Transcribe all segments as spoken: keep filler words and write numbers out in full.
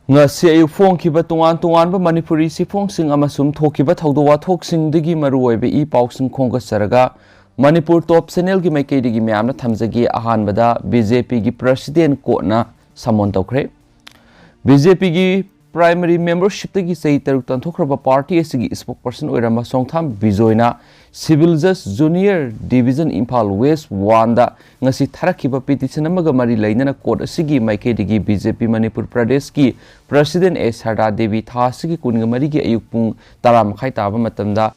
ꯉꯁꯤ ꯑꯌꯨꯛ ꯐꯣꯡꯈꯤꯕ ꯇꯣꯉꯥꯟ ꯇꯣꯉꯥꯟꯕ ꯃꯅꯤꯄꯨꯔꯤ ꯆꯦꯐꯣꯡꯁꯤꯡ ꯑꯃꯁꯨꯡ ꯊꯣꯛꯈꯤꯕ ꯊꯧꯗꯣꯛ ꯋꯥꯊꯣꯛꯁꯤꯡꯗꯒꯤ ꯃꯔꯨꯑꯣꯏꯕ ꯏ ꯄꯥꯎꯁꯤꯡ ꯈꯣꯝꯒꯠꯆꯔꯒ, ꯃꯅꯤꯄꯨꯔ ꯇꯣꯞ ꯆꯦꯅꯦꯜꯒꯤ ꯃꯥꯏꯀꯩꯗꯒꯤ ꯃꯌꯥꯝꯅ ꯊꯝꯖꯒꯦ꯫ ꯑꯍꯥꯟꯕꯗ, ꯕꯤ ꯖꯦ ꯄꯤꯒꯤ ꯄ꯭ꯔꯁꯤꯗꯦꯟ ꯀꯣꯔꯠꯅ ꯁꯃꯟ ꯇꯧꯈ꯭ꯔꯦ꯫ ꯕꯤ ꯖꯦ ꯄꯤꯒꯤ ꯄ꯭ꯔꯥꯏꯃꯔꯤ ꯃꯦꯝꯕꯔꯁꯤꯞꯇꯒꯤ ꯆꯍꯤ ꯇꯔꯨꯛ ꯇꯥꯟꯊꯣꯛꯈ꯭ꯔꯕ ꯄꯥꯔꯇꯤ ꯑꯁꯤꯒꯤ ꯏꯁꯄꯣꯛꯄꯔꯁꯟ ꯑꯣꯏꯔꯝꯕ ꯆꯣꯡꯊꯥꯝ ꯕꯤꯖꯣꯏꯅ ꯁꯤꯚꯤꯜ ꯖꯁ ꯖꯨꯅꯤꯌꯔ ꯗꯤꯚꯤꯖꯟ ꯏꯝꯐꯥꯜ ꯋꯦꯁ ꯋꯥꯟꯗ ꯉꯁꯤ ꯊꯥꯔꯛꯈꯤꯕ ꯄꯤꯇꯤꯁꯟ ꯑꯃꯒ ꯃꯔꯤ ꯂꯩꯅꯅ ꯀꯣꯔꯠ ꯑꯁꯤꯒꯤ ꯃꯥꯏꯀꯩꯗꯒꯤ ꯕꯤ ꯖꯦ ꯄꯤ ꯃꯅꯤꯄꯨꯔ ꯄ꯭ꯔꯗꯦꯁꯀꯤ ꯄ꯭ꯔꯁꯤꯗꯦꯟ ꯑꯦ ꯁꯔꯗꯥ ꯗꯦꯕꯤ ꯊꯥ ꯑꯁꯤꯒꯤ ꯀꯨꯟꯒ ꯃꯔꯤꯒꯤ ꯑꯌꯨꯛ ꯄꯨꯡ ꯇꯔꯥ ꯃꯈꯥꯏ ꯇꯥꯕ ꯃꯇꯝꯗ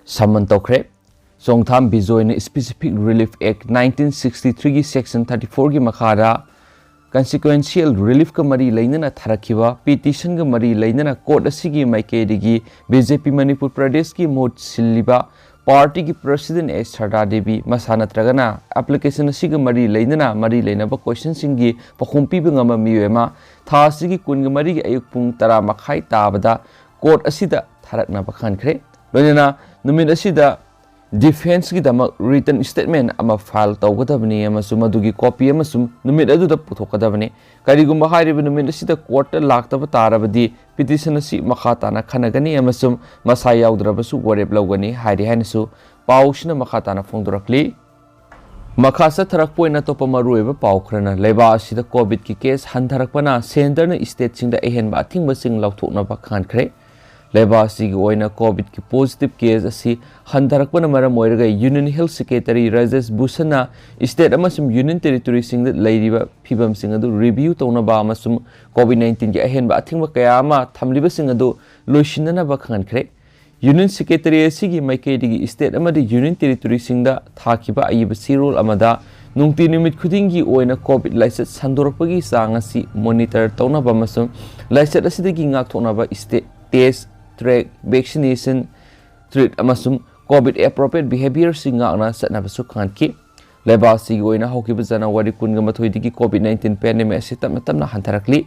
ꯁꯃꯟ ꯇꯧꯈ꯭ꯔꯦ꯫ ꯆꯣꯡꯊꯥꯝ ꯕꯤꯖꯣꯏꯅ Specific Relief Act nineteen sixty three ꯒꯤ Section thirty four ꯒꯤ ꯃꯈꯥꯗ Consequential Relief ꯀ ꯃꯔꯤ ꯂꯩꯅꯅ ꯊꯥꯔꯛꯈꯤꯕ ꯄꯤꯇꯤꯁꯟꯒ ꯃꯔꯤ ꯂꯩꯅꯅ ꯀꯣꯔꯠ ꯑꯁꯤꯒꯤ ꯃꯥꯏꯀꯩꯗꯒꯤ ꯕꯤ ꯖꯦ ꯄꯤ ꯃꯅꯤꯄꯨꯔ ꯄ꯭ꯔꯗꯦꯁꯀꯤ ꯃꯍꯨꯠ ꯁꯤꯜꯂꯤꯕ ꯄꯥꯔꯇꯤꯒꯤ ꯄ꯭ꯔꯁꯤꯗꯦꯟ ꯑꯦ ꯁꯔꯗꯥ ꯗꯦꯕꯤ ꯃꯁꯥ ꯅꯠꯇ꯭ꯔꯒꯅ ꯑꯦꯄ꯭ꯂꯤꯀꯦꯁꯟ ꯑꯁꯤꯒ ꯃꯔꯤ ꯂꯩꯅꯅ ꯃꯔꯤ ꯂꯩꯅꯕ ꯀꯣꯏꯁꯟꯁꯤꯡꯒꯤ ꯄꯥꯎꯈꯨꯝ ꯄꯤꯕ ꯉꯝꯕ ꯃꯤꯑꯣꯏ ꯑꯃ ꯊꯥ ꯑꯁꯤꯒꯤ ꯀꯨꯟꯒ ꯃꯔꯤꯒꯤ ꯑꯌꯨꯛ ꯄꯨꯡ ꯇꯔꯥ ꯃꯈꯥꯏ ꯇꯥꯕꯗ ꯀꯣꯔꯠ ꯑꯁꯤꯗ ꯊꯥꯔꯛꯅꯕ ꯈꯟꯈ꯭ꯔꯦ꯫ ꯂꯣꯏꯅꯅ ꯅꯨꯃꯤꯠ ꯑꯁꯤꯗ ꯗꯤꯐꯦꯟꯁꯀꯤꯗꯃꯛ ꯔꯤꯇꯟ ꯁ꯭ꯇꯦꯠꯃꯦꯟ ꯑꯃ ꯐꯥꯏꯜ ꯇꯧꯒꯗꯕꯅꯤ ꯑꯃꯁꯨꯡ ꯃꯗꯨꯒꯤ ꯀꯣꯄꯤ ꯑꯃꯁꯨ ꯅꯨꯃꯤꯠ ꯑꯗꯨꯗ ꯄꯨꯊꯣꯛꯀꯗꯕꯅꯤ꯫ ꯀꯔꯤꯒꯨꯝꯕ ꯍꯥꯏꯔꯤꯕ ꯅꯨꯃꯤꯠ ꯑꯁꯤꯗ ꯀꯣꯔꯠꯇ ꯂꯥꯛꯇꯕ ꯇꯥꯔꯕꯗꯤ ꯄꯤꯇꯤꯁꯟ ꯑꯁꯤ ꯃꯈꯥ ꯇꯥꯅ ꯈꯟꯅꯒꯅꯤ ꯑꯃꯁꯨꯡ ꯃꯁꯥ ꯌꯥꯎꯗ꯭ꯔꯕꯁꯨ ꯋꯥꯔꯦꯞ ꯂꯧꯒꯅꯤ ꯍꯥꯏꯔꯤ ꯍꯥꯏꯅꯁꯨ ꯄꯥꯎꯁꯤꯅ ꯃꯈꯥ ꯇꯥꯅ ꯐꯣꯡꯗꯣꯔꯛꯂꯤ꯫ ꯃꯈꯥ ꯆꯠꯊꯔꯛꯄ ꯑꯣꯏꯅ ꯑꯇꯣꯞꯄ ꯃꯔꯨꯑꯣꯏꯕ ꯄꯥꯎ ꯈꯔꯅ, ꯂꯩꯕꯥꯛ ꯑꯁꯤꯗ ꯀꯣꯚꯤꯗꯀꯤ ꯀꯦꯁ ꯍꯟꯊꯔꯛꯄꯅ ꯁꯦꯟꯇꯔꯅ ꯁ꯭ꯇꯦꯠꯁꯤꯡꯗ ꯑꯍꯦꯟꯕ ꯑꯊꯤꯡꯕꯁꯤꯡ ꯂꯧꯊꯣꯛꯅꯕ ꯈꯟꯈ꯭ꯔꯦ꯫ ꯂꯩꯕꯥꯛ ꯑꯁꯤꯒꯤ ꯑꯣꯏꯅ ꯀꯣꯚꯤꯗꯀꯤ ꯄꯣꯖꯤꯇꯤꯚ ꯀꯦꯁ ꯑꯁꯤ ꯍꯟꯊꯔꯛꯄꯅ ꯃꯔꯝ ꯑꯣꯏꯔꯒ ꯌꯨꯅꯤꯌꯟ ꯍꯦꯜꯊ ꯁꯦꯀ꯭ꯔꯦꯇꯔꯤ ꯔꯥꯖꯦꯁ ꯚꯨꯁꯟꯅ ꯁ꯭ꯇꯦꯠ ꯑꯃꯁꯨꯡ ꯌꯨꯅꯤꯌꯟ ꯇꯦꯔꯤꯇꯣꯔꯤꯁꯤꯡꯗ ꯂꯩꯔꯤꯕ ꯐꯤꯕꯝꯁꯤꯡ ꯑꯗꯨ ꯔꯤꯚꯤꯌꯨ ꯇꯧꯅꯕ ꯑꯃꯁꯨꯡ ꯀꯣꯚꯤꯗ ꯅꯥꯏꯟꯇꯤꯟꯒꯤ ꯑꯍꯦꯟꯕ ꯑꯊꯤꯡꯕ ꯀꯌꯥ ꯑꯃ ꯊꯝꯂꯤꯕꯁꯤꯡ ꯑꯗꯨ ꯂꯣꯏꯁꯤꯟꯅꯅꯕ ꯈꯪꯍꯟꯈ꯭ꯔꯦ꯫ ꯌꯨꯅꯤꯌꯟ ꯁꯦꯀ꯭ꯔꯦꯇꯔꯤ ꯑꯁꯤꯒꯤ ꯃꯥꯏꯀꯩꯗꯒꯤ ꯁ꯭ꯇꯦꯠ ꯑꯃꯗꯤ ꯌꯨꯅꯤꯌꯟ ꯇꯦꯔꯤꯇꯣꯔꯤꯁꯤꯡꯗ ꯊꯥꯈꯤꯕ ꯑꯏꯕ ꯆꯦꯔꯣꯜ ꯑꯃꯗ ꯅꯨꯡꯇꯤ ꯅꯨꯃꯤꯠ ꯈꯨꯗꯤꯡꯒꯤ ꯑꯣꯏꯅ ꯀꯣꯚꯤꯗ ꯂꯥꯏꯆꯠ ꯁꯟꯗꯣꯔꯛꯄꯒꯤ ꯆꯥꯡ ꯑꯁꯤ ꯃꯣꯅꯤꯇꯔ ꯇꯧꯅꯕ ꯑꯃꯁꯨꯡ ꯂꯥꯏꯆꯠ ꯑꯁꯤꯗꯒꯤ ꯉꯥꯛꯊꯣꯛꯅꯕ state test, track, vaccination, treat ꯑꯃꯁꯨꯡ ꯀꯣꯚꯤꯗ ꯑꯦꯄ꯭ꯔꯣꯄ꯭ꯔꯤꯌꯦꯠ ꯕꯤꯍꯦꯕꯤꯌꯔꯁꯤꯡ ꯉꯥꯛꯅ ꯆꯠꯅꯕꯁꯨ ꯈꯪꯍꯟꯈꯤ꯫ ꯂꯩꯕꯥꯛ ꯑꯁꯤꯒꯤ ꯑꯣꯏꯅ ꯍꯧꯈꯤꯕ ꯖꯅꯋꯥꯔꯤ ꯀꯨꯟꯒ ꯃꯥꯊꯣꯏꯗꯒꯤ ꯀꯣꯚꯤꯗ ꯅꯥꯏꯟꯇꯤꯟ ꯄꯦꯟꯗꯦꯃꯤꯛ ꯑꯁꯤ ꯇꯞꯅ ꯇꯞꯅ ꯍꯟꯊꯔꯛꯂꯤ꯫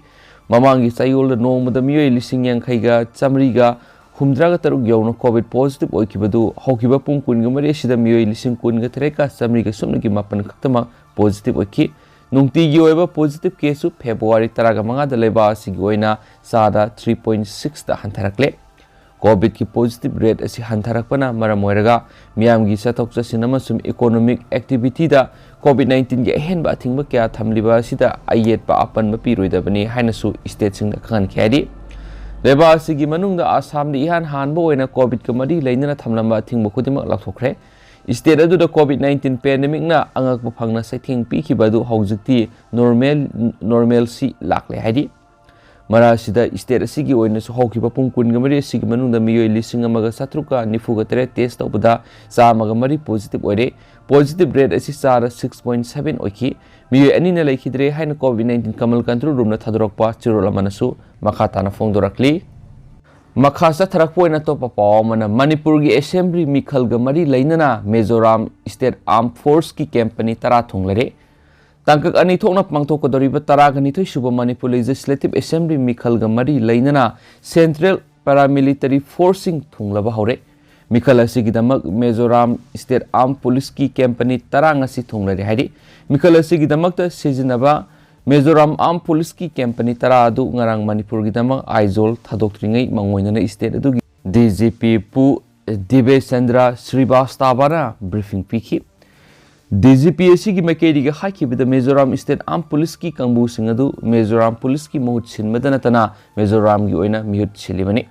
ꯃꯃꯥꯡꯒꯤ ꯆꯌꯣꯜꯗ ꯅꯣꯡꯃꯗ ꯃꯤꯑꯣꯏ ꯂꯤꯁꯤꯡ ꯌꯥꯡꯈꯩꯒ ꯆꯥꯃꯔꯤꯒ ꯍꯨꯝꯗ꯭ꯔꯥꯒ ꯇꯔꯨꯛ ꯌꯧꯅ ꯀꯣꯚꯤꯗ ꯄꯣꯖꯤꯇꯤꯚ ꯑꯣꯏꯈꯤꯕꯗꯨ ꯍꯧꯈꯤꯕ ꯄꯨꯡ ꯀꯨꯟꯒ ꯃꯔꯤ ꯑꯁꯤꯗ ꯃꯤꯑꯣꯏ ꯂꯤꯁꯤꯡ ꯀꯨꯟꯒ ꯇꯔꯦꯠꯀ ꯆꯥꯃꯔꯤꯒ ꯁꯨꯞꯅꯒꯤ ꯃꯥꯄꯟ ꯈꯛꯇꯃꯛ ꯄꯣꯖꯤꯇꯤꯚ ꯑꯣꯏꯈꯤ꯫ ꯅꯨꯡꯇꯤꯒꯤ ꯑꯣꯏꯕ positive caseꯁꯨ February ꯇꯔꯥꯃꯉꯥꯗ ꯂꯩꯕꯥꯛ ꯑꯁꯤꯒꯤ ꯑꯣꯏꯅ ꯆꯥꯗ three point sixꯇ ꯍꯟꯊꯔꯛꯂꯦ꯫ COVIDꯀꯤ positive rate ꯑꯁꯤ ꯍꯟꯊꯔꯛꯄꯅ ꯃꯔꯝ ꯑꯣꯏꯔꯒ ꯃꯤꯌꯥꯝꯒꯤ ꯆꯠꯊꯣꯛ ꯆꯠꯁꯤꯟ ꯑꯃꯁꯨꯡ economic activityꯗ COVID nineteenꯒꯤ ꯑꯍꯦꯟꯕ ꯑꯊꯤꯡꯕ ꯀꯌꯥ ꯊꯝꯂꯤꯕ ꯑꯁꯤꯗ ꯑꯌꯦꯠꯄ ꯑꯄꯟꯕ ꯄꯤꯔꯣꯏꯗꯕꯅꯤ ꯍꯥꯏꯅꯁꯨ stateꯁꯤꯡꯗ ꯈꯪꯍꯟꯈꯤ ꯍꯥꯏꯔꯤ꯫ ꯂꯩꯕꯥꯛ ꯑꯁꯤꯒꯤ ꯃꯅꯨꯡꯗ ꯑꯁꯥꯝꯗ ꯏꯍꯥꯟ ꯍꯥꯟꯕ ꯑꯣꯏꯅ COVIDꯀ ꯃꯔꯤ ꯂꯩꯅꯅ ꯊꯝꯂꯝꯕ ꯑꯊꯤꯡꯕ ꯈꯨꯗꯤꯡꯃꯛ ꯂꯧꯊꯣꯛꯈ꯭ꯔꯦ꯫ State ꯑꯗꯨꯗ COVID nineteen pandemicꯅ ꯑꯉꯛꯄ ꯐꯪꯅ ꯆꯩꯊꯦꯡ ꯄꯤꯈꯤꯕ ꯑꯗꯨ ꯍꯧꯖꯤꯛꯇꯤ normal, normalcy ꯂꯥꯛꯂꯦ ꯍꯥꯏꯔꯤ꯫ ꯃꯔꯛ ꯑꯁꯤꯗ state ꯑꯁꯤꯒꯤ ꯑꯣꯏꯅꯁꯨ ꯍꯧꯈꯤꯕ ꯄꯨꯡ ꯀꯨꯟꯒ ꯃꯔꯤ ꯑꯁꯤꯒꯤ ꯃꯅꯨꯡꯗ ꯃꯤꯑꯣꯏ ꯂꯤꯁꯤꯡ ꯑꯃꯒ ꯆꯥꯇ꯭ꯔꯨꯛꯀ ꯅꯤꯐꯨꯒ ꯇꯔꯦꯠ test ꯇꯧꯕꯗ ꯆꯥꯝꯃꯒ ꯃꯔꯤ positive ꯑꯣꯏꯔꯦ꯫ Positive rate ꯑꯁꯤ ꯆꯥꯗ six point seven ꯑꯣꯏꯈꯤ꯫ ꯃꯤꯑꯣꯏ ꯑꯅꯤꯅ ꯂꯩꯈꯤꯗ꯭ꯔꯦ ꯍꯥꯏꯅ COVID nineteen Kamal Control Roomꯅ ꯊꯥꯗꯣꯔꯛꯄ ꯆꯦꯔꯣꯜ ꯑꯃꯅꯁꯨ ꯃꯈꯥ ꯇꯥꯅ ꯐꯣꯡꯗꯣꯔꯛꯂꯤ꯫ ꯃꯈꯥ ꯆꯠꯊꯔꯛꯄ ꯑꯣꯏꯅ ꯑꯇꯣꯞꯄ ꯄꯥꯎ ꯑꯃꯅ, ꯃꯅꯤꯄꯨꯔꯒꯤ assembly ꯃꯤꯈꯜꯒ ꯃꯔꯤ ꯂꯩꯅꯅ ꯃꯤꯖꯣꯔꯥꯝ state armed forceꯀꯤ camp ꯑꯅꯤ ꯇꯔꯥ ꯊꯣꯡꯂꯔꯦ꯫ ꯇꯥꯡꯀꯛ ꯑꯅꯤ ꯊꯣꯛꯅ ꯄꯥꯡꯊꯣꯛꯀꯗꯧꯔꯤꯕ ꯇꯔꯥꯒ ꯅꯤꯊꯣꯏ ꯁꯨꯕ ꯃꯅꯤꯄꯨꯔ Legislative Assembly ꯃꯤꯈꯜꯒ ꯃꯔꯤ ꯂꯩꯅꯅ central paramilitary forceꯁꯤꯡ ꯊꯨꯡꯂꯕ ꯍꯧꯔꯦ꯫ ꯃꯤꯈꯜ ꯑꯁꯤꯒꯤꯗꯃꯛ ꯃꯤꯖꯣꯔꯥꯝ state armed policeꯀꯤ camp ꯑꯅꯤ ꯇꯔꯥ ꯉꯁꯤ ꯊꯣꯡꯂꯔꯦ ꯍꯥꯏꯔꯤ꯫ ꯃꯤꯈꯜ ꯑꯁꯤꯒꯤꯗꯃꯛꯇ ꯁꯤꯖꯤꯟꯅꯕ ꯃꯤꯖꯣꯔꯥꯝ armed policeꯀꯤ camp ꯑꯅꯤ ꯇꯔꯥ ꯑꯗꯨ ꯉꯔꯥꯡ ꯃꯅꯤꯄꯨꯔꯒꯤꯗꯃꯛ ꯑꯥꯏꯖꯣꯜ ꯊꯥꯗꯣꯛꯇ꯭ꯔꯤꯉꯩ ꯃꯥꯡꯑꯣꯏꯅꯅ state ꯑꯗꯨꯒꯤ DGP ꯄꯨ ꯗꯤꯕꯦꯁ ꯆꯟꯗ꯭ꯔ ꯁ꯭ꯔꯤꯕꯥꯁꯇꯥꯕꯥꯅ briefing ꯄꯤꯈꯤ꯫ DGP ꯑꯁꯤꯒꯤ ꯃꯥꯏꯀꯩꯗꯒꯤ ꯍꯥꯏꯈꯤꯕꯗ ꯃꯤꯖꯣꯔꯥꯝ state armed policeꯀꯤ ꯀꯥꯡꯕꯨꯁꯤꯡ ꯑꯗꯨ ꯃꯤꯖꯣꯔꯥꯝ policeꯀꯤ ꯃꯍꯨꯠ ꯁꯤꯟꯕꯗ ꯅꯠꯇꯅ ꯃꯤꯖꯣꯔꯥꯝꯒꯤ ꯑꯣꯏꯅ ꯃꯤꯍꯨꯠ ꯁꯤꯜꯂꯤꯕꯅꯤ꯫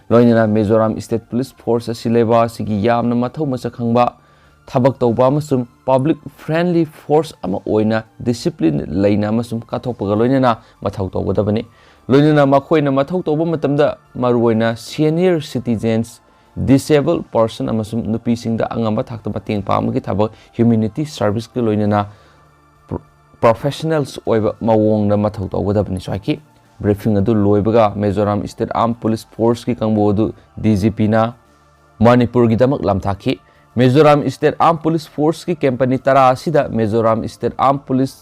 ꯂꯣꯏꯅꯅ ꯃꯤꯖꯣꯔꯥꯝ state police force ꯑꯁꯤ ꯂꯩꯕꯥꯛ ꯑꯁꯤꯒꯤ ꯌꯥꯝꯅ ꯃꯊꯧ ꯃꯁꯛ ꯈꯪꯕ, ꯊꯕꯛ ꯇꯧꯕ ꯑꯃꯁꯨꯡ public friendly force ꯑꯃ ꯑꯣꯏꯅ discipline ꯂꯩꯅ ꯑꯃꯁꯨꯡ ꯀꯠꯊꯣꯛꯄꯒ ꯂꯣꯏꯅꯅ ꯃꯊꯧ ꯇꯧꯒꯗꯕꯅꯤ꯫ ꯂꯣꯏꯅꯅ ꯃꯈꯣꯏꯅ ꯃꯊꯧ ꯇꯧꯕ ꯃꯇꯝꯗ ꯃꯔꯨꯑꯣꯏꯅ senior citizens, disabled person ꯑꯃꯁꯨꯡ ꯅꯨꯄꯤꯁꯤꯡꯗ ꯑꯉꯝꯕ ꯊꯥꯛꯇ ꯃꯇꯦꯡ ꯄꯥꯡꯕꯒꯤ ꯊꯕꯛ, humanity serviceꯀ ꯂꯣꯏꯅꯅ pro-, professionals ꯑꯣꯏꯕ ꯃꯑꯣꯡꯗ ꯃꯊꯧ ꯇꯧꯒꯗꯕꯅꯤꯁꯨ ꯍꯥꯏꯈꯤ꯫ Briefing ꯑꯗꯨ ꯂꯣꯏꯕꯒ ꯃꯤꯖꯣꯔꯥꯝ state armed police forceꯀꯤ ꯀꯥꯡꯕꯨ ꯑꯗꯨ DGPꯅ ꯃꯅꯤꯄꯨꯔꯒꯤꯗꯃꯛ ꯂꯝꯊꯥꯈꯤ꯫ Mizoram state armed police forceꯀꯤ camp ꯑꯅꯤ ꯇꯔꯥ ꯑꯁꯤꯗ ꯃꯤꯖꯣꯔꯥꯝ state armed police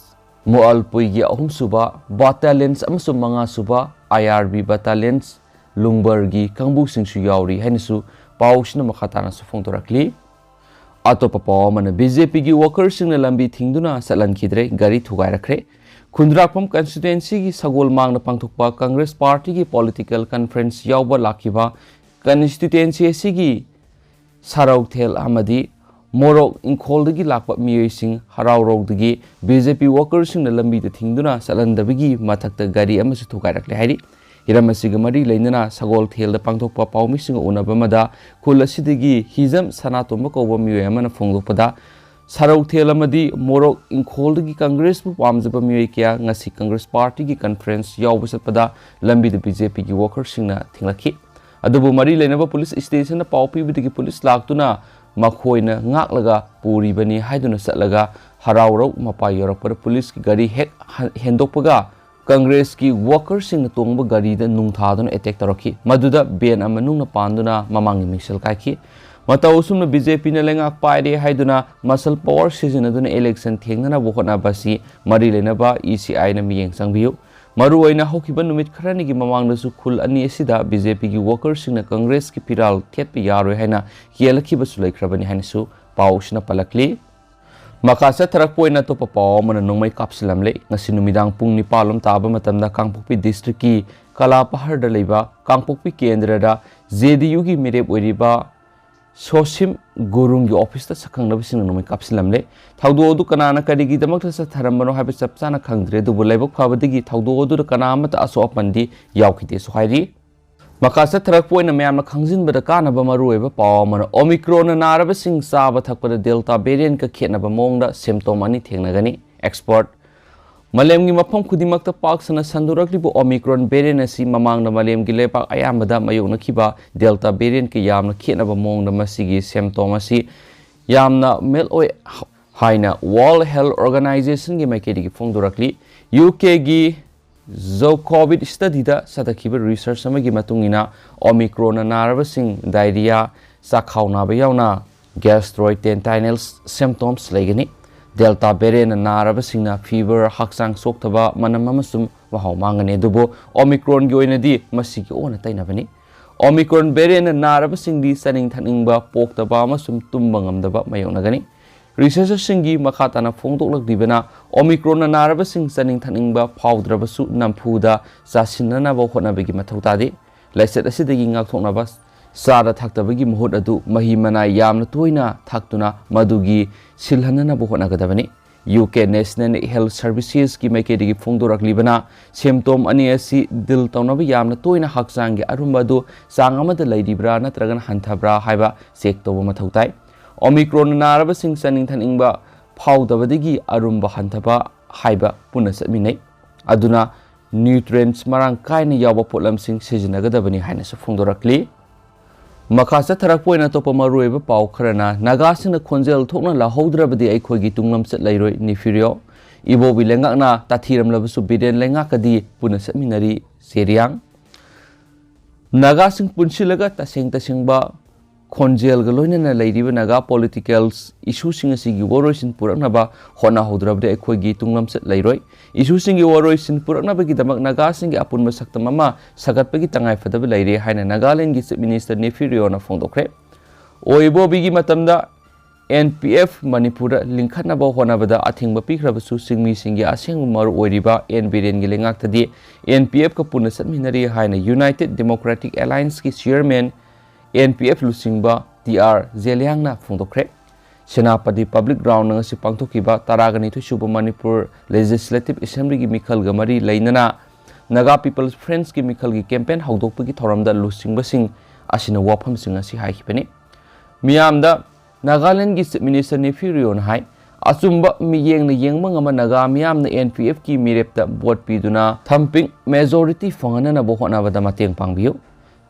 ꯃꯣꯑꯜꯄꯨꯏꯒꯤ ꯑꯍꯨꯝꯁꯨꯕ battalions ꯑꯃꯁꯨꯡ ꯃꯉꯥꯁꯨꯕ IRB battalions ꯂꯨꯡꯕꯔꯒꯤ ꯀꯥꯡꯕꯨꯁꯤꯡꯁꯨ ꯌꯥꯎꯔꯤ ꯍꯥꯏꯅꯁꯨ ꯄꯥꯎꯁꯤꯅ ꯃꯈꯥ ꯇꯥꯅꯁꯨ ꯐꯣꯡꯗꯣꯔꯛꯂꯤ꯫ ꯑꯇꯣꯞꯄ ꯄꯥꯎ ꯑꯃꯅ, ꯕꯤ ꯖꯦ ꯄꯤꯒꯤ ꯋꯥꯀꯔꯁꯤꯡꯅ ꯂꯝꯕꯤ ꯊꯤꯡꯗꯨꯅ ꯆꯠꯍꯟꯈꯤꯗ꯭ꯔꯦ, ꯒꯥꯔꯤ ꯊꯨꯒꯥꯏꯔꯛꯈ꯭ꯔꯦ꯫ ꯈꯨꯟꯗ꯭ꯔꯥꯛꯄꯝ ꯀꯟꯁꯇꯤꯇ꯭ꯋꯦꯟꯁꯤꯒꯤ ꯁꯒꯣꯜ ꯃꯥꯡꯗ ꯄꯥꯡꯊꯣꯛꯄ ꯀꯪꯒ꯭ꯔꯦꯁ ꯄꯥꯔꯇꯤꯒꯤ ꯄꯣꯂꯤꯇꯤꯀꯦꯜ ꯀꯟꯐ꯭ꯔꯦꯟꯁ ꯌꯥꯎꯕ ꯂꯥꯛꯈꯤꯕ ꯀꯟꯁꯇꯤꯇ꯭ꯋꯦꯟꯁꯤ ꯑꯁꯤꯒꯤ ꯁꯥꯔꯧꯊꯦꯜ ꯑꯃꯗꯤ ꯃꯣꯔꯣꯛ ꯏꯪꯈꯣꯜꯗꯒꯤ ꯂꯥꯛꯄ ꯃꯤꯑꯣꯏꯁꯤꯡ ꯍꯔꯥꯎꯔꯧꯗꯒꯤ ꯕꯤ ꯖꯦ ꯄꯤ ꯋꯥꯀꯔꯁꯤꯡꯅ ꯂꯝꯕꯤꯗ ꯊꯤꯡꯗꯨꯅ ꯆꯠꯍꯟꯗꯕꯒꯤ ꯃꯊꯛꯇ ꯒꯥꯔꯤ ꯑꯃꯁꯨ ꯊꯨꯒꯥꯏꯔꯛꯂꯦ ꯍꯥꯏꯔꯤ꯫ ꯍꯤꯔꯝ ꯑꯁꯤꯒ ꯃꯔꯤ ꯂꯩꯅꯅ ꯁꯒꯣꯜꯊꯦꯜꯗ ꯄꯥꯡꯊꯣꯛꯄ ꯄꯥꯎꯃꯤꯁꯤꯡꯒ ꯎꯅꯕ ꯑꯃꯗ ꯈꯨꯜ ꯑꯁꯤꯗꯒꯤ ꯍꯤꯖꯝ ꯁꯅꯥꯇꯣꯝꯕ ꯀꯧꯕ ꯃꯤꯑꯣꯏ ꯑꯃꯅ ꯐꯣꯡꯗꯣꯛꯄꯗ, ꯁꯥꯔꯧꯊꯦꯜ ꯑꯃꯗꯤ ꯃꯣꯔꯣꯛ ꯏꯪꯈꯣꯜꯗꯒꯤ ꯀꯪꯒ꯭ꯔꯦꯁꯄꯨ ꯄꯥꯝꯖꯕ ꯃꯤꯑꯣꯏ ꯀꯌꯥ ꯉꯁꯤ ꯀꯪꯒ꯭ꯔꯦꯁ ꯄꯥꯔꯇꯤꯒꯤ ꯀꯟꯐ꯭ꯔꯦꯟꯁ ꯌꯥꯎꯕ ꯆꯠꯄꯗ ꯂꯝꯕꯤꯗ ꯕꯤ ꯖꯦ ꯄꯤꯒꯤ ꯋꯥꯀꯔꯁꯤꯡꯅ ꯊꯤꯡꯂꯛꯈꯤ꯫ ꯑꯗꯨꯕꯨ ꯃꯔꯤ ꯂꯩꯅꯕ ꯄꯨꯂꯤꯁ ꯁ꯭ꯇꯦꯁꯟꯗ ꯄꯥꯎ ꯄꯤꯕꯗꯒꯤ ꯄꯨꯂꯤꯁ ꯂꯥꯛꯇꯨꯅ ꯃꯈꯣꯏꯅ ꯉꯥꯛꯂꯒ ꯄꯨꯔꯤꯕꯅꯤ ꯍꯥꯏꯗꯨꯅ ꯆꯠꯂꯒ ꯍꯔꯥꯎꯔꯧ ꯃꯄꯥ ꯌꯧꯔꯛꯄꯗ ꯄꯨꯂꯤꯁꯀꯤ ꯒꯥꯔꯤ ꯍꯦꯛ ꯍ-, ꯍꯦꯟꯗꯣꯛꯄꯒ ꯀꯪꯒ꯭ꯔꯦꯁꯀꯤ ꯋꯥꯀꯔꯁꯤꯡꯅ ꯇꯣꯡꯕ ꯒꯥꯔꯤꯗ ꯅꯨꯡ ꯊꯥꯗꯨꯅ ꯑꯦꯇꯦꯛ ꯇꯧꯔꯛꯈꯤ꯫ ꯃꯗꯨꯗ ꯚꯦꯟ ꯑꯃ ꯅꯨꯡꯅ ꯄꯥꯟꯗꯨꯅ ꯃꯃꯥꯡꯒꯤ ꯃꯤꯡꯁꯦꯜ ꯀꯥꯏꯈꯤ꯫ ꯃꯇꯧ ꯑꯁꯨꯝꯅ ꯕꯤ ꯖꯦ ꯄꯤꯅ ꯂꯩꯉꯥꯛ ꯄꯥꯏꯔꯦ ꯍꯥꯏꯗꯨꯅ ꯃꯁꯜ ꯄꯥꯋꯔ ꯁꯤꯖꯤꯟꯅꯗꯨꯅ ꯏꯂꯦꯛꯁꯟ ꯊꯦꯡꯅꯅꯕ ꯍꯣꯠꯅꯕ ꯑꯁꯤ ꯃꯔꯤ ꯂꯩꯅꯕ ꯏ ꯁꯤ ꯑꯥꯏꯅ ꯃꯤꯠꯌꯦꯡ ꯆꯪꯕꯤꯌꯨ꯫ ꯃꯔꯨꯑꯣꯏꯅ ꯍꯧꯈꯤꯕ ꯅꯨꯃꯤꯠ ꯈꯔꯅꯤꯒꯤ ꯃꯃꯥꯡꯗꯁꯨ ꯈꯨꯜ ꯑꯅꯤ ꯑꯁꯤꯗ ꯕꯤ ꯖꯦ ꯄꯤꯒꯤ ꯋꯥꯀꯔꯁꯤꯡꯅ ꯀꯪꯒ꯭ꯔꯦꯁꯀꯤ ꯐꯤꯔꯥꯜ ꯊꯦꯠꯄ ꯌꯥꯔꯣꯏ ꯍꯥꯏꯅ ꯀꯦꯜꯂꯛꯈꯤꯕꯁꯨ ꯂꯩꯈ꯭ꯔꯕꯅꯤ ꯍꯥꯏꯅꯁꯨ ꯄꯥꯎ ꯑꯁꯤꯅ ꯄꯜꯂꯛꯂꯤ꯫ ꯃꯈꯥ ꯆꯠꯊꯔꯛꯄ ꯑꯣꯏꯅ ꯑꯇꯣꯞꯄ ꯄꯥꯎ ꯑꯃꯅ ꯅꯣꯡꯃꯩ ꯀꯥꯞꯁꯤꯜꯂꯝꯂꯦ꯫ ꯉꯁꯤ ꯅꯨꯃꯤꯗꯥꯡ ꯄꯨꯡ ꯅꯤꯄꯥꯟ ꯂꯣꯝ ꯇꯥꯕ ꯃꯇꯝꯗ ꯀꯥꯡꯄꯣꯛꯄꯤ ꯗꯤꯁꯇ꯭ꯔꯤꯛꯀꯤ ꯀꯂꯥꯄꯍꯔꯗ ꯂꯩꯕ ꯀꯥꯡꯄꯣꯛꯄꯤ ꯀꯦꯟꯗ꯭ꯔꯗ ꯖꯦ ꯗꯤ ꯌꯨꯒꯤ ꯃꯤꯔꯦꯞ ꯑꯣꯏꯔꯤꯕ ꯁꯣꯁꯤꯝ ꯒꯨꯔꯨꯡꯒꯤ ꯑꯣꯐꯤꯁꯇ ꯁꯛꯈꯪꯅꯕꯁꯤꯡꯅ ꯅꯣꯡꯃꯩ ꯀꯥꯞꯁꯤꯜꯂꯝꯂꯦ꯫ ꯊꯧꯗꯣꯛ ꯑꯗꯨ ꯀꯅꯥꯅ ꯀꯔꯤꯒꯤꯗꯃꯛꯇ ꯆꯠꯊꯔꯝꯕꯅꯣ ꯍꯥꯏꯕ ꯆꯞ ꯆꯥꯅ ꯈꯪꯗ꯭ꯔꯦ, ꯑꯗꯨꯕꯨ ꯂꯥꯏꯕꯛ ꯐꯕꯗꯒꯤ ꯊꯧꯗꯣꯛ ꯑꯗꯨꯗ ꯀꯅꯥ ꯑꯃꯠꯇ ꯑꯁꯣꯛ ꯑꯄꯟꯗꯤ ꯌꯥꯎꯈꯤꯗꯦꯁꯨ ꯍꯥꯏꯔꯤ꯫ ꯃꯈꯥ ꯆꯠꯊꯔꯛꯄ ꯑꯣꯏꯅ ꯃꯌꯥꯝꯅ ꯈꯪꯖꯤꯟꯕꯗ ꯀꯥꯟꯅꯕ ꯃꯔꯨꯑꯣꯏꯕ ꯄꯥꯎ ꯑꯃꯅ, ꯑꯣꯃꯤꯀ꯭ꯔꯣꯟꯅ ꯅꯥꯔꯕꯁꯤꯡ ꯆꯥꯕ ꯊꯛꯄꯗ ꯗꯦꯜꯇꯥ ꯚꯦꯔꯤꯌꯟꯠꯀ ꯈꯦꯠꯅꯕ ꯃꯑꯣꯡꯗ ꯁꯤꯝꯇꯣꯝ ꯑꯅꯤ ꯊꯦꯡꯅꯒꯅꯤ꯫ ꯑꯦꯛꯁꯄꯔꯠ꯫ ꯃꯥꯂꯦꯝꯒꯤ ꯃꯐꯝ ꯈꯨꯗꯤꯡꯃꯛꯇ ꯄꯥꯛ ꯁꯟꯅ ꯁꯟꯗꯣꯔꯛꯂꯤꯕ ꯑꯣꯃꯤꯀ꯭ꯔꯣꯟ ꯚꯦꯔꯤꯌꯟꯠ ꯑꯁꯤ ꯃꯃꯥꯡꯗ ꯃꯥꯂꯦꯝꯒꯤ ꯂꯩꯕꯥꯛ ꯑꯌꯥꯝꯕꯗ ꯃꯥꯌꯣꯛꯅꯈꯤꯕ ꯗꯦꯜꯇꯥ ꯚꯦꯔꯤꯌꯟꯠꯀ ꯌꯥꯝꯅ ꯈꯦꯠꯅꯕ ꯃꯑꯣꯡꯗ ꯃꯁꯤꯒꯤ ꯁꯤꯝꯇꯣꯝ ꯑꯁꯤ ꯌꯥꯝꯅ ꯃꯤꯜꯗ ꯑꯣꯏ ꯍꯥꯏꯅ ꯋꯥꯔꯜꯗ ꯍꯦꯜꯊ ꯑꯣꯔꯒꯅꯥꯏꯖꯦꯁꯟꯒꯤ ꯃꯥꯏꯀꯩꯗꯒꯤ ꯐꯣꯡꯗꯣꯔꯛꯂꯤ꯫ ꯌꯨ ꯀꯦꯒꯤ ꯖꯣꯀꯣꯚꯤꯠ ꯁ꯭ꯇꯗꯤꯗ ꯆꯠꯊꯈꯤꯕ ꯔꯤꯁꯔꯆ ꯑꯃꯒꯤ ꯃꯇꯨꯡ ꯏꯟꯅ, ꯑꯣꯃꯤꯀ꯭ꯔꯣꯟꯅ ꯅꯥꯔꯕꯁꯤꯡ ꯗꯥꯏꯔꯤꯌꯥ, ꯆꯥꯛꯈꯥꯎ ꯅꯥꯕ ꯌꯥꯎꯅ ꯒ꯭ꯌꯥꯁꯇ꯭ꯔꯣꯏꯟꯇꯦꯁꯇꯥꯏꯅꯦꯜ ꯁꯤꯝꯇꯣꯝꯁ ꯂꯩꯒꯅꯤ꯫ ꯗꯦꯜꯇꯥ ꯚꯦꯔꯤꯌꯟꯠꯅ ꯅꯥꯔꯕꯁꯤꯡꯅ ꯐꯤꯚꯔ, ꯍꯛꯆꯥꯡ ꯁꯣꯛꯊꯕ, ꯃꯅꯝ ꯑꯃꯁꯨꯡ ꯃꯍꯥꯎ ꯃꯥꯡꯒꯅꯤ, ꯑꯗꯨꯕꯨ ꯑꯣꯃꯤꯀ꯭ꯔꯣꯟꯒꯤ ꯑꯣꯏꯅꯗꯤ ꯃꯁꯤꯒꯤ ꯑꯣꯟꯅ ꯇꯩꯅꯕꯅꯤ꯫ Omicron variant ꯅꯥꯔꯕꯁꯤꯡꯗꯤ ꯆꯥꯅꯤꯡ ꯊꯛꯅꯤꯡꯕ ꯄꯣꯛꯇꯕ ꯑꯃꯁꯨꯡ ꯇꯨꯝꯕ ꯉꯝꯗꯕ ꯃꯥꯌꯣꯛꯅꯒꯅꯤ꯫ Researcher ꯁꯤꯡꯒꯤ ꯃꯈꯥ ꯇꯥꯅ ꯐꯣꯡꯗꯣꯛꯂꯛꯂꯤꯕꯅ, Omicron ꯅꯥꯔꯕꯁꯤꯡ ꯆꯥꯅꯤꯡ ꯊꯛꯅꯤꯡꯕ ꯐꯥꯎꯗ꯭ꯔꯕꯁꯨ ꯅꯝꯐꯨꯗ ꯆꯥꯁꯤꯟꯅꯅꯕ ꯍꯣꯠꯅꯕꯒꯤ ꯃꯊꯧ ꯇꯥꯗꯦ꯫ ꯂꯥꯏꯆꯠ ꯑꯁꯤꯗꯒꯤ ꯉꯥꯛꯊꯣꯛꯅꯕ ꯆꯥꯗ ꯊꯛꯇꯕꯒꯤ ꯃꯍꯨꯠ ꯑꯗꯨ ꯃꯍꯤ ꯃꯅꯥꯏ ꯌꯥꯝꯅ ꯇꯣꯏꯅ ꯊꯛꯇꯨꯅ ꯃꯗꯨꯒꯤ ꯁꯤꯜꯍꯟꯅꯅꯕ ꯍꯣꯠꯅꯒꯗꯕꯅꯤ꯫ U K National Health Services ꯀꯤ ꯃꯥꯏꯀꯩꯗꯒꯤ ꯐꯣꯡꯗꯣꯔꯛꯂꯤꯕꯅ, symptom ꯑꯅꯤ ꯑꯁꯤ deal ꯇꯧꯅꯕ ꯌꯥꯝꯅ ꯇꯣꯏꯅ ꯍꯛꯆꯥꯡꯒꯤ ꯑꯔꯨꯝꯕ ꯑꯗꯨ ꯆꯥꯡ ꯑꯃꯗ ꯂꯩꯔꯤꯕ꯭ꯔꯥ ꯅꯠꯇ꯭ꯔꯒꯅ ꯍꯟꯊꯕ꯭ꯔꯥ ꯍꯥꯏꯕ check ꯇꯧꯕ ꯃꯊꯧ ꯇꯥꯏ꯫ Omicron ꯅꯥꯔꯕꯁꯤꯡ ꯆꯥꯅꯤꯡ ꯊꯛꯅꯤꯡꯕ ꯐꯥꯎꯗꯕꯗꯒꯤ ꯑꯔꯨꯝꯕ ꯍꯟꯊꯕ ꯍꯥꯏꯕ ꯄꯨꯟꯅ ꯆꯠꯃꯤꯟꯅꯩ꯫ ꯑꯗꯨꯅ nutrients ꯃꯔꯥꯡ ꯀꯥꯏꯅ ꯌꯥꯎꯕ ꯄꯣꯠꯂꯝꯁꯤꯡ ꯁꯤꯖꯤꯟꯅꯒꯗꯕꯅꯤ ꯍꯥꯏꯅꯁꯨ ꯐꯣꯡꯗꯣꯔꯛꯂꯤ꯫ ꯃꯈꯥ ꯆꯠꯊꯔꯛꯄ ꯑꯣꯏꯅ ꯑꯇꯣꯞꯄ ꯃꯔꯨꯑꯣꯏꯕ ꯄꯥꯎ ꯈꯔꯅ, ꯅꯥꯒꯥꯁꯤꯡꯅ ꯈꯣꯟꯖꯦꯜ ꯊꯣꯛꯅ ꯂꯥꯍꯧꯗ꯭ꯔꯕꯗꯤ ꯑꯩꯈꯣꯏꯒꯤ ꯇꯨꯡꯂꯝꯆꯠ ꯂꯩꯔꯣꯏ, ꯅꯤꯐꯤꯔꯤꯑꯣ꯫ ꯏꯕꯣꯕꯤ ꯂꯩꯉꯥꯛꯅ ꯇꯥꯊꯤꯔꯝꯂꯕꯁꯨ ꯕꯤꯔꯦꯟ ꯂꯩꯉꯥꯛꯀꯗꯤ ꯄꯨꯟꯅ ꯆꯠꯃꯤꯟꯅꯔꯤ, ꯖꯦꯔꯤꯌꯥꯡ꯫ ꯅꯥꯒꯥꯁꯤꯡ ꯄꯨꯟꯁꯤꯜꯂꯒ ꯇꯁꯦꯡ ꯇꯁꯦꯡꯕ ꯈꯣꯟꯖꯦꯜꯒ ꯂꯣꯏꯅꯅ ꯂꯩꯔꯤꯕ ꯅꯥꯒꯥ political issue ꯁꯤꯡ ꯑꯁꯤꯒꯤ ꯋꯥꯔꯣꯏꯁꯤꯟ ꯄꯨꯔꯛꯅꯕ ꯍꯣꯠꯅꯍꯧꯗ꯭ꯔꯕꯗꯤ ꯑꯩꯈꯣꯏꯒꯤ ꯇꯨꯡꯂꯝꯆꯠ ꯂꯩꯔꯣꯏ꯫ Issue ꯁꯤꯡꯒꯤ ꯋꯥꯔꯣꯏꯁꯤꯟ ꯄꯨꯔꯛꯅꯕꯒꯤꯗꯃꯛ ꯅꯥꯒꯥꯁꯤꯡꯒꯤ ꯑꯄꯨꯟꯕ ꯁꯛꯇꯝ ꯑꯃ ꯁꯥꯒꯠꯄꯒꯤ ꯇꯉꯥꯏꯐꯗꯕ ꯂꯩꯔꯦ ꯍꯥꯏꯅ ꯅꯥꯒꯥꯂꯦꯟꯒꯤ Chief Minister ꯅꯦꯐꯤꯌꯨ ꯔꯤꯑꯣꯅ ꯐꯣꯡꯗꯣꯛꯈ꯭ꯔꯦ꯫ ꯑꯣ ꯏꯕꯣꯕꯤꯒꯤ ꯃꯇꯝꯗ N P F ꯃꯅꯤꯄꯨꯔꯗ ꯂꯤꯡꯈꯠꯅꯕ ꯍꯣꯠꯅꯕꯗ ꯑꯊꯤꯡꯕ ꯄꯤꯈ꯭ꯔꯕꯁꯨ, ꯆꯤꯡꯃꯤꯁꯤꯡꯒꯤ ꯑꯁꯦꯡꯕ ꯃꯔꯨ ꯑꯣꯏꯔꯤꯕ ꯑꯦꯟ ꯕꯤꯔꯦꯟꯒꯤ ꯂꯩꯉꯥꯛꯇꯗꯤ N P F ꯀ ꯄꯨꯟꯅ ꯆꯠꯃꯤꯟꯅꯔꯤ ꯍꯥꯏꯅ United Democratic Alliance ꯀꯤ chairman, N P F ꯂꯨꯆꯤꯡꯕ ꯇꯤ ꯑꯥꯔ ꯖꯦꯂꯤꯌꯥꯡꯅ ꯐꯣꯡꯗꯣꯛꯈ꯭ꯔꯦ꯫ ꯁꯦꯅꯥꯄꯇꯤ Public Ground ꯗ ꯉꯁꯤ ꯄꯥꯡꯊꯣꯛꯈꯤꯕ ꯇꯔꯥꯒ ꯅꯤꯊꯣꯏ ꯁꯨꯕ ꯃꯅꯤꯄꯨꯔ Legislative Assembly ꯒꯤ ꯃꯤꯈꯜꯒ ꯃꯔꯤ ꯂꯩꯅꯅ Naga People's Front ꯀꯤ ꯃꯤꯈꯜꯒꯤ campaign ꯍꯧꯗꯣꯛꯄꯒꯤ ꯊꯧꯔꯝꯗ ꯂꯨꯆꯤꯡꯕꯁꯤꯡ ꯑꯁꯤꯅ ꯋꯥꯐꯝꯁꯤꯡ ꯑꯁꯤ ꯍꯥꯏꯈꯤꯕꯅꯤ꯫ ꯃꯤꯌꯥꯝꯗ ꯅꯥꯒꯥꯂꯦꯟꯒꯤ Chief Minister ꯅꯦꯐꯤꯌꯨ ꯔꯤꯑꯣꯅ ꯍꯥꯏ, ꯑꯆꯨꯝꯕ ꯃꯤꯠꯌꯦꯡꯅ ꯌꯦꯡꯕ ꯉꯝꯕ ꯅꯥꯒꯥ ꯃꯤꯌꯥꯝꯅ N P F ꯀꯤ ꯃꯤꯔꯦꯞꯇ vote ꯄꯤꯗꯨꯅ thumping majority ꯐꯪꯍꯟꯅꯅꯕ ꯍꯣꯠꯅꯕꯗ ꯃꯇꯦꯡ ꯄꯥꯡꯕꯤꯌꯨ꯫